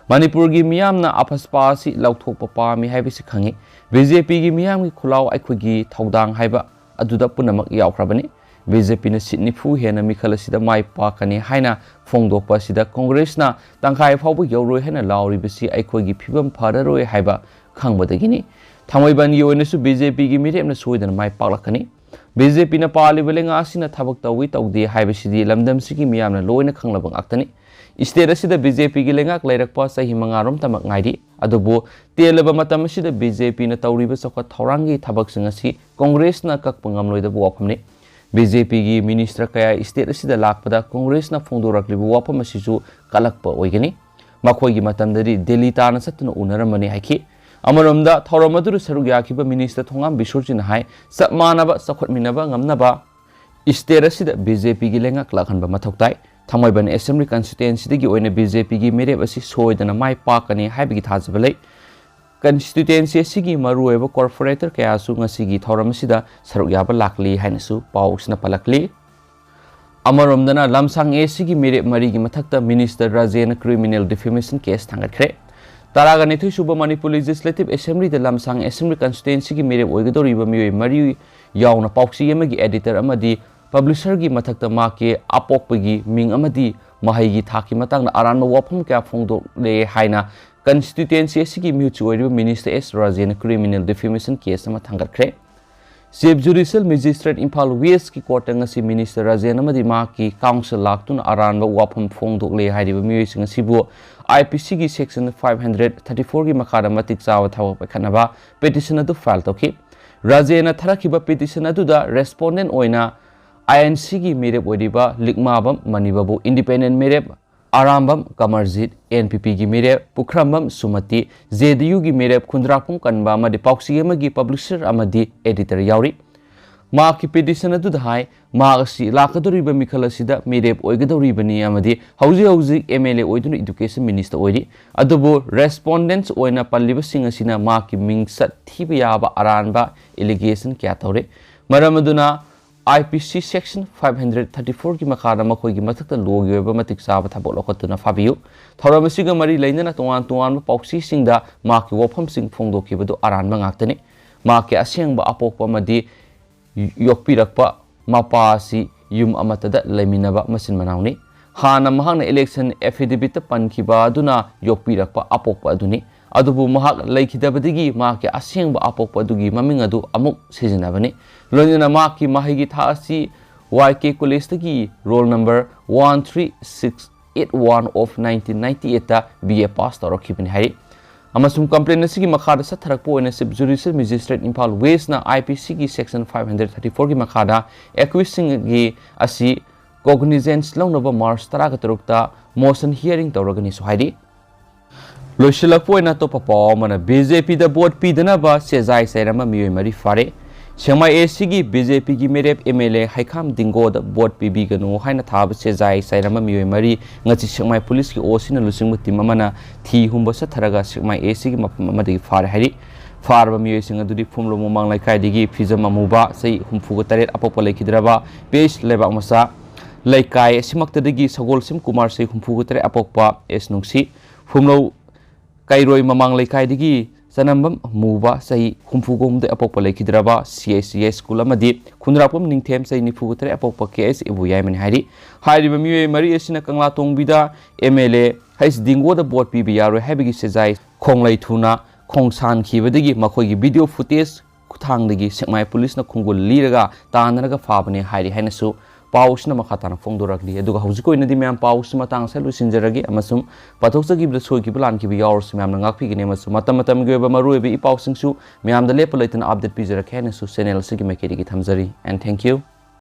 ꯃꯅꯤꯄꯨꯔꯒꯤ ꯃꯤꯌꯥꯝꯅ ꯑꯐꯁꯄꯥ ꯑꯁꯤ ꯂꯧꯊꯣꯛꯄ ꯄꯥꯝꯃꯤ ꯍꯥꯏꯕꯁꯤ ꯈꯪꯉꯤ꯫ BJPꯒꯤ ꯃꯤꯌꯥꯝꯒꯤ ꯈꯨꯜꯂꯥꯎ ꯑꯩꯈꯣꯏꯒꯤ ꯊꯧꯗꯥꯡ ꯍꯥꯏꯕ ꯑꯗꯨꯗ ꯄꯨꯝꯅꯃꯛ ꯌꯥꯎꯈ꯭ꯔꯕꯅꯤ꯫ BJPꯅ seat ꯅꯤꯐꯨ ꯍꯦꯟꯅ ꯃꯤꯈꯜ ꯑꯁꯤꯗ ꯃꯥꯏ ꯄꯥꯛꯀꯅꯤ ꯍꯥꯏꯅ ꯐꯣꯡꯗꯣꯛꯄ ꯑꯁꯤꯗ ꯀꯣꯡꯒ꯭ꯔꯦꯁꯅ ꯇꯪꯈꯥꯏ ꯐꯥꯎꯕ ꯌꯧꯔꯣꯏ ꯍꯥꯏꯅ ꯂꯥꯎꯔꯤꯕꯁꯤ ꯑꯩꯈꯣꯏꯒꯤ ꯐꯤꯕꯝ ꯐꯔꯔꯣꯏ ꯍꯥꯏꯕ ꯈꯪꯕꯗꯒꯤꯅꯤ꯫ ꯊꯥꯡꯃꯩꯕꯟꯒꯤ ꯑꯣꯏꯅꯁꯨ BJPꯒꯤ ꯃꯤꯔꯦꯞꯅ ꯁꯣꯏꯗꯅ ꯃꯥꯏ ꯄꯥꯛꯂꯛꯀꯅꯤ꯫ BJPꯅ ꯄꯥꯜꯂꯤꯕ ꯂꯩꯉꯥꯛ ꯑꯁꯤꯅ ꯊꯕꯛ ꯇꯧꯏ ꯇꯧꯗꯦ ꯍꯥꯏꯕꯁꯤꯗꯤ ꯂꯝꯗꯝꯁꯤꯒꯤ ꯃꯤꯌꯥꯝꯅ ꯂꯣꯏꯅ ꯈꯪꯂꯕ ꯉꯥꯛꯇꯅꯤ꯫ State ꯑꯁꯤꯗ BJPꯒꯤ ꯂꯩꯉꯥꯛ ꯂꯩꯔꯛꯄ ꯆꯍꯤ ꯃꯉꯥꯔꯣꯝꯇꯃꯛ ꯉꯥꯏꯔꯤ꯫ ꯑꯗꯨꯕꯨ ꯇꯦꯜꯂꯕ ꯃꯇꯝ ꯑꯁꯤꯗ BJPꯅ ꯇꯧꯔꯤꯕ ꯆꯥꯎꯈꯠ ꯊꯧꯔꯥꯡꯒꯤ ꯊꯕꯛꯁꯤꯡ ꯑꯁꯤ ꯀꯣꯡꯒ꯭ꯔꯦꯁꯅ ꯀꯛꯄ ꯉꯝꯂꯣꯏꯗꯕ ꯋꯥꯐꯝꯅꯤ꯫ BJPꯒꯤ minister ꯀꯌꯥ state ꯑꯁꯤꯗ ꯂꯥꯛꯄꯗ ꯀꯣꯡꯒ꯭ꯔꯦꯁꯅ ꯐꯣꯡꯗꯣꯔꯛꯂꯤꯕ ꯋꯥꯐꯝ ꯑꯁꯤꯁꯨ ꯀꯜꯂꯛꯄ ꯑꯣꯏꯒꯅꯤ꯫ ꯃꯈꯣꯏꯒꯤ ꯃꯇꯝꯗꯗꯤ ꯗꯦꯜꯂꯤ ꯇꯥꯅ ꯆꯠꯇꯨꯅ ꯎꯅꯔꯝꯕꯅꯤ ꯍꯥꯏꯈꯤ꯫ ꯑꯃꯔꯣꯝꯗ ꯊꯧꯔꯝ ꯑꯗꯨꯗ ꯁꯔꯨꯛ ꯌꯥꯈꯤꯕ minister ꯊꯣꯉꯥꯝ ꯕꯤꯁꯣꯔꯖꯤꯠꯅ ꯍꯥꯏ, ꯆꯞ ꯃꯥꯟꯅꯕ ꯆꯥꯎꯈꯠꯃꯤꯟꯅꯕ ꯉꯝꯅꯕ state ꯑꯁꯤꯗ BJPꯒꯤ ꯂꯩꯉꯥꯛ ꯂꯥꯛꯍꯟꯕ ꯃꯊꯧ ꯇꯥꯏ꯫ ꯊꯥꯡꯃꯩꯕꯟ Assembly Constituencyꯗꯒꯤ ꯑꯣꯏꯅ BJPꯒꯤ ꯃꯤꯔꯦꯞ ꯑꯁꯤ ꯁꯣꯏꯗꯅ ꯃꯥꯏ ꯄꯥꯛꯀꯅꯤ ꯍꯥꯏꯕꯒꯤ ꯊꯥꯖꯕ ꯂꯩ꯫ Constituency ꯑꯁꯤꯒꯤ ꯃꯔꯨꯑꯣꯏꯕ corporator ꯀꯌꯥꯁꯨ ꯉꯁꯤꯒꯤ ꯊꯧꯔꯝ ꯑꯁꯤꯗ ꯁꯔꯨꯛ ꯌꯥꯕ ꯂꯥꯛꯂꯤ ꯍꯥꯏꯅꯁꯨ ꯄꯥꯎꯁꯤꯅ ꯄꯜꯂꯛꯂꯤ꯫ ꯑꯃꯔꯣꯝꯗꯅ, ꯂꯝꯁꯥꯡ ꯑꯦ ꯁꯤꯒꯤ ꯃꯤꯔꯦꯞ ꯃꯔꯤꯒꯤ ꯃꯊꯛꯇ ꯃꯤꯅꯤꯁꯇꯔ ꯔꯥꯖꯦꯅ criminal defamation case ꯊꯥꯡꯒꯠꯈ꯭ꯔꯦ꯫ ꯇꯔꯥꯒ ꯅꯤꯊꯣꯏ ꯁꯨꯕ ꯃꯅꯤꯄꯨꯔ Legislative Assemblyꯗ ꯂꯝꯁꯥꯡ Assembly Constituencyꯒꯤ ꯃꯤꯔꯦꯞ ꯑꯣꯏꯒꯗꯧꯔꯤꯕ ꯃꯤꯑꯣꯏ ꯃꯔꯤ ꯌꯥꯎꯅ ꯄꯥꯎꯆꯦ ꯑꯃꯒꯤ editor ꯑꯃꯗꯤ publisherꯒꯤ ꯃꯊꯛꯇ ꯃꯍꯥꯛꯀꯤ ꯑꯄꯣꯛꯄꯒꯤ ꯃꯤꯡ ꯑꯃꯗꯤ ꯃꯍꯩꯒꯤ ꯊꯥꯛꯀꯤ ꯃꯇꯥꯡꯗ ꯑꯔꯥꯟꯕ ꯋꯥꯐꯝ ꯀꯌꯥ ꯐꯣꯡꯗꯣꯛꯂꯦ ꯍꯥꯏꯅ constituency ꯑꯁꯤꯒꯤ ꯃꯤꯍꯨꯠꯁꯨ ꯑꯣꯏꯔꯤꯕ ꯃꯤꯅꯤꯁꯇꯔ ꯑꯦꯁ ꯔꯥꯖꯦꯅ criminal defamation case ꯑꯃ ꯊꯥꯡꯒꯠꯈ꯭ꯔꯦ꯫ Chief Judicial Magistrate ꯏꯝꯐꯥꯜ Westꯀꯤ courtꯇ ꯉꯁꯤ ꯃꯤꯅꯤꯁꯇꯔ ꯔꯥꯖꯦꯟ ꯑꯃꯗꯤ ꯃꯍꯥꯛꯀꯤ counsel ꯂꯥꯛꯇꯨꯅ ꯑꯔꯥꯟꯕ ꯋꯥꯐꯝ ꯐꯣꯡꯗꯣꯛꯂꯦ ꯍꯥꯏꯔꯤꯕ ꯃꯤꯑꯣꯏꯁꯤꯡ ꯑꯁꯤꯕꯨ IPCꯒꯤ section five hundred thirty fourꯒꯤ ꯃꯈꯥꯗ ꯃꯇꯤꯛ ꯆꯥꯕ ꯊꯕꯛ ꯄꯥꯏꯈꯠꯅꯕ petition ꯑꯗꯨ file ꯇꯧꯈꯤ꯫ ꯔꯥꯖꯦꯟꯅ ꯊꯥꯔꯛꯈꯤꯕ petition ꯑꯗꯨꯗ respondent ꯑꯣꯏꯅ INCꯒꯤ ꯃꯤꯔꯦꯞ ꯑꯣꯏꯔꯤꯕ ꯂꯤꯛꯃꯥꯕꯝ ꯃꯅꯤꯕꯥꯕꯨ, independent ꯃꯤꯔꯦꯞ ꯑꯔꯥꯝꯕꯝ ꯀꯃꯔꯖꯤꯠ, NPPꯒꯤ ꯃꯤꯔꯦꯞ ꯄꯨꯈ꯭ꯔꯝꯕꯝ ꯁꯨꯃꯇꯤ, JDUꯒꯤ ꯃꯤꯔꯦꯞ ꯈꯨꯟꯗ꯭ꯔꯥꯛꯄꯝ ꯀꯟꯕ ꯑꯃꯗꯤ ꯄꯥꯎꯆꯦ ꯑꯃꯒꯤ publisher ꯑꯃꯗꯤ editor ꯌꯥꯎꯔꯤ꯫ ꯃꯍꯥꯛꯀꯤ petition ꯑꯗꯨꯗ ꯍꯥꯏ, ꯃꯍꯥꯛ ꯑꯁꯤ ꯂꯥꯛꯀꯗꯧꯔꯤꯕ ꯃꯤꯈꯜ ꯑꯁꯤꯗ ꯃꯤꯔꯦꯞ ꯑꯣꯏꯒꯗꯧꯔꯤꯕꯅꯤ ꯑꯃꯗꯤ ꯍꯧꯖꯤꯛ ꯍꯧꯖꯤꯛ MLA ꯑꯣꯏꯗꯨꯅ education minister ꯑꯣꯏꯔꯤ꯫ ꯑꯗꯨꯕꯨ respondents ꯑꯣꯏꯅ ꯄꯜꯂꯤꯕꯁꯤꯡ ꯑꯁꯤꯅ ꯃꯍꯥꯛꯀꯤ ꯃꯤꯡꯆꯠ ꯊꯤꯕ ꯌꯥꯕ ꯑꯔꯥꯟꯕ allegation ꯀꯌꯥ ꯇꯧꯔꯦ꯫ ꯃꯔꯝ ꯑꯗꯨꯅ IPC section five hundred thirty fourꯒꯤ ꯃꯈꯥꯗ ꯃꯈꯣꯏꯒꯤ ꯃꯊꯛꯇ lawꯒꯤ ꯑꯣꯏꯕ ꯃꯇꯤꯛ ꯆꯥꯕ ꯊꯕꯛ ꯂꯧꯈꯠꯇꯨꯅ ꯐꯥꯕꯤꯌꯨ꯫ ꯊꯧꯔꯝ ꯑꯁꯤꯒ ꯃꯔꯤ ꯂꯩꯅꯅ ꯇꯣꯉꯥꯟ ꯇꯣꯉꯥꯟꯕ ꯄꯥꯎꯆꯦꯁꯤꯡꯗ ꯃꯍꯥꯛꯀꯤ ꯋꯥꯐꯝꯁꯤꯡ ꯐꯣꯡꯗꯣꯛꯈꯤꯕꯗꯨ ꯑꯔꯥꯟꯕ ꯉꯥꯛꯇꯅꯤ꯫ ꯃꯍꯥꯛꯀꯤ ꯑꯁꯦꯡꯕ ꯑꯄꯣꯛꯄ ꯑꯃꯗꯤ ꯌꯣꯛꯄꯤꯔꯛꯄ ꯃꯄꯥ ꯑꯁꯤ ꯌꯨꯝ ꯑꯃꯠꯇꯗ ꯂꯩꯃꯤꯟꯅꯕ ꯃꯆꯤꯟ ꯃꯅꯥꯎꯅꯤ꯫ ꯍꯥꯟꯅ ꯃꯍꯥꯛꯅ election affidavitꯇ ꯄꯟꯈꯤꯕ ꯑꯗꯨꯅ ꯌꯣꯛꯄꯤꯔꯛꯄ ꯑꯄꯣꯛꯄ ꯑꯗꯨꯅꯤ꯫ ꯑꯗꯨꯕꯨ ꯃꯍꯥꯛ ꯂꯩꯈꯤꯗꯕꯗꯒꯤ ꯃꯍꯥꯛꯀꯤ ꯑꯁꯦꯡꯕ ꯑꯄꯣꯛꯄ ꯑꯗꯨꯒꯤ ꯃꯃꯤꯡ ꯑꯗꯨ ꯑꯃꯨꯛ ꯁꯤꯖꯤꯟꯅꯕꯅꯤ꯫ ꯂꯣꯏꯅꯅ ꯃꯍꯥꯛꯀꯤ ꯃꯍꯩꯒꯤ ꯊꯥꯛ ꯑꯁꯤ YK Collegeꯇꯒꯤ roll number one three six eight one of nineteen ninety eightꯇ BA pass ꯇꯧꯔꯛꯈꯤꯕꯅꯤ ꯍꯥꯏꯔꯤ꯫ ꯑꯃꯁꯨꯡ complaint ꯑꯁꯤꯒꯤ ꯃꯈꯥꯗ ꯆꯠꯊꯔꯛꯄ ꯑꯣꯏꯅ Chief Judicial Magistrate Imphal Westꯅ IPCꯒꯤ section five hundred thirty fourꯒꯤ ꯃꯈꯥꯗ accusedꯁꯤꯡꯒꯤ ꯑꯁꯤ cognizance ꯂꯧꯅꯕ March ꯇꯔꯥꯒ ꯇꯔꯨꯛꯇ motion hearing ꯇꯧꯔꯒꯅꯤꯁꯨ ꯍꯥꯏꯔꯤ꯫ ꯂꯣꯏꯁꯤꯜꯂꯛꯄ ꯑꯣꯏꯅ ꯑꯇꯣꯞꯄ ꯄꯥꯎ ꯑꯃꯅ, BJPꯗ vote ꯄꯤꯗꯅꯕ ꯆꯦꯖꯥꯏ ꯆꯥꯏꯔꯝꯕ ꯃꯤꯑꯣꯏ ꯃꯔꯤ ꯐꯥꯔꯦ꯫ ꯁꯦꯛꯃꯥꯏ ACꯒꯤ BJPꯒꯤ ꯃꯤꯔꯦꯞ MLA ꯍꯩꯈꯥꯝ ꯗꯤꯡꯒꯣꯗ vote ꯄꯤꯕꯤꯒꯅꯨ ꯍꯥꯏꯅ ꯊꯥꯕ ꯆꯦꯖꯥꯏ ꯆꯥꯏꯔꯝꯕ ꯃꯤꯑꯣꯏ ꯃꯔꯤ ꯉꯁꯤ ꯁꯦꯛꯃꯥꯏ policeꯀꯤ OCꯅ ꯂꯨꯆꯤꯡꯕ team ꯑꯃꯅ ꯊꯤ ꯍꯨꯝꯕ ꯆꯠꯊꯔꯒ ꯁꯦꯛꯃꯥꯏ ACꯒꯤ ꯃꯐꯝ ꯑꯃꯗꯒꯤ ꯐꯥꯔꯦ ꯍꯥꯏꯔꯤ꯫ ꯐꯥꯔꯕ ꯃꯤꯑꯣꯏꯁꯤꯡ ꯑꯗꯨꯗꯤ ꯐꯨꯝꯂꯣ ꯃꯃꯥꯡ ꯂꯩꯀꯥꯏꯗꯒꯤ ꯐꯤꯖꯝ ꯑꯃꯨꯕ, ꯆꯍꯤ ꯍꯨꯝꯐꯨꯒ ꯇꯔꯦꯠ, ꯑꯄꯣꯛꯄ ꯂꯩꯈꯤꯗ꯭ꯔꯕ ꯄꯦꯁ ꯂꯩꯕꯥꯛ ꯃꯆꯥ, ꯂꯩꯀꯥꯏ ꯑꯁꯤꯃꯛꯇꯗꯒꯤ ꯁꯒꯣꯜꯁꯦꯝ ꯀꯨꯃꯥꯔ, ꯆꯍꯤ ꯍꯨꯝꯐꯨꯒ ꯇꯔꯦꯠ ꯑꯄꯣꯛꯄ, ꯑꯦꯁ ꯅꯨꯡꯁꯤ, ꯐꯨꯝꯂꯧ ꯀꯩꯔꯣꯏ ꯃꯃꯥꯡ ꯂꯩꯀꯥꯏꯗꯒꯤ ꯆꯅꯝꯕꯝ ꯃꯨꯕ, ꯆꯍꯤ ꯍꯨꯝꯐꯨꯒ ꯍꯨꯝꯗꯣꯏ ꯑꯄꯣꯛꯄ ꯂꯩꯈꯤꯗ꯭ꯔꯕ C S C I school ꯑꯃꯗꯤ ꯈꯨꯟꯗ꯭ꯔꯥꯛꯄꯝ ꯅꯤꯡꯊꯦꯝ, ꯆꯍꯤ ꯅꯤꯐꯨꯒ ꯇꯔꯦꯠ ꯑꯄꯣꯛꯄ, ꯀꯦ ꯑꯦꯁ ꯏꯕꯨ ꯌꯥꯏꯃꯅꯤ ꯍꯥꯏꯔꯤ꯫ ꯍꯥꯏꯔꯤꯕ ꯃꯤꯑꯣꯏ ꯃꯔꯤ ꯑꯁꯤꯅ ꯀꯪꯂꯥꯇꯣꯡꯕꯤꯗ ꯑꯦꯝ ꯑꯦꯜ ꯑꯦ ꯍꯩꯁ ꯗꯤꯡꯒꯣꯗ ꯚꯣꯠ ꯄꯤꯕ ꯌꯥꯔꯣꯏ ꯍꯥꯏꯕꯒꯤ ꯁꯦꯖꯥꯏ ꯈꯣꯡꯂꯩ ꯊꯨꯅ ꯈꯣꯡꯁꯥꯟꯈꯤꯕꯗꯒꯤ ꯃꯈꯣꯏꯒꯤ ꯚꯤꯗꯤꯑꯣ ꯐꯨꯇꯦꯖ ꯈꯨꯠꯊꯥꯡꯗꯒꯤ ꯁꯦꯛꯃꯥꯏ ꯄꯨꯂꯤꯁꯅ ꯈꯣꯡꯒꯨꯜ ꯂꯤꯔꯒ ꯇꯥꯟꯅꯔꯒ ꯐꯥꯕꯅꯤ ꯍꯥꯏꯔꯤ ꯍꯥꯏꯅꯁꯨ ꯄꯥꯎ ꯑꯁꯤꯅ ꯃꯈꯥ ꯇꯥꯅ ꯐꯣꯡꯗꯣꯔꯛꯂꯤ꯫ ꯑꯗꯨꯒ ꯍꯧꯖꯤꯛꯀꯤ ꯑꯣꯏꯅꯗꯤ ꯃꯌꯥꯝ ꯄꯥꯎ ꯑꯁꯤ ꯃꯇꯥꯡ ꯑꯁꯤꯗ ꯂꯣꯏꯁꯤꯟꯖꯔꯒꯦ ꯑꯃꯁꯨꯡ ꯄꯥꯊꯣꯛꯆꯈꯤꯕꯗ ꯁꯣꯏꯈꯤꯕ ꯂꯥꯟꯈꯤꯕ ꯌꯥꯎꯔꯁꯨ ꯃꯌꯥꯝꯅ ꯉꯥꯛꯄꯤꯒꯅꯤ ꯑꯃꯁꯨꯡ ꯃꯇꯝ ꯃꯇꯝꯒꯤ ꯑꯣꯏꯕ ꯃꯔꯨꯑꯣꯏꯕ ꯏ ꯄꯥꯎꯁꯤꯡꯁꯨ ꯃꯌꯥꯝꯗ ꯂꯦꯞꯄ ꯂꯩꯇꯅ ꯑꯞꯗꯦꯠ ꯄꯤꯖꯔꯛꯀꯦ ꯍꯥꯏꯅꯁꯨ ꯆꯦꯅꯦꯜ ꯑꯁꯤꯒꯤ ꯃꯥꯏꯀꯩꯗꯒꯤ ꯊꯝꯖꯔꯤ꯫ And thank you꯫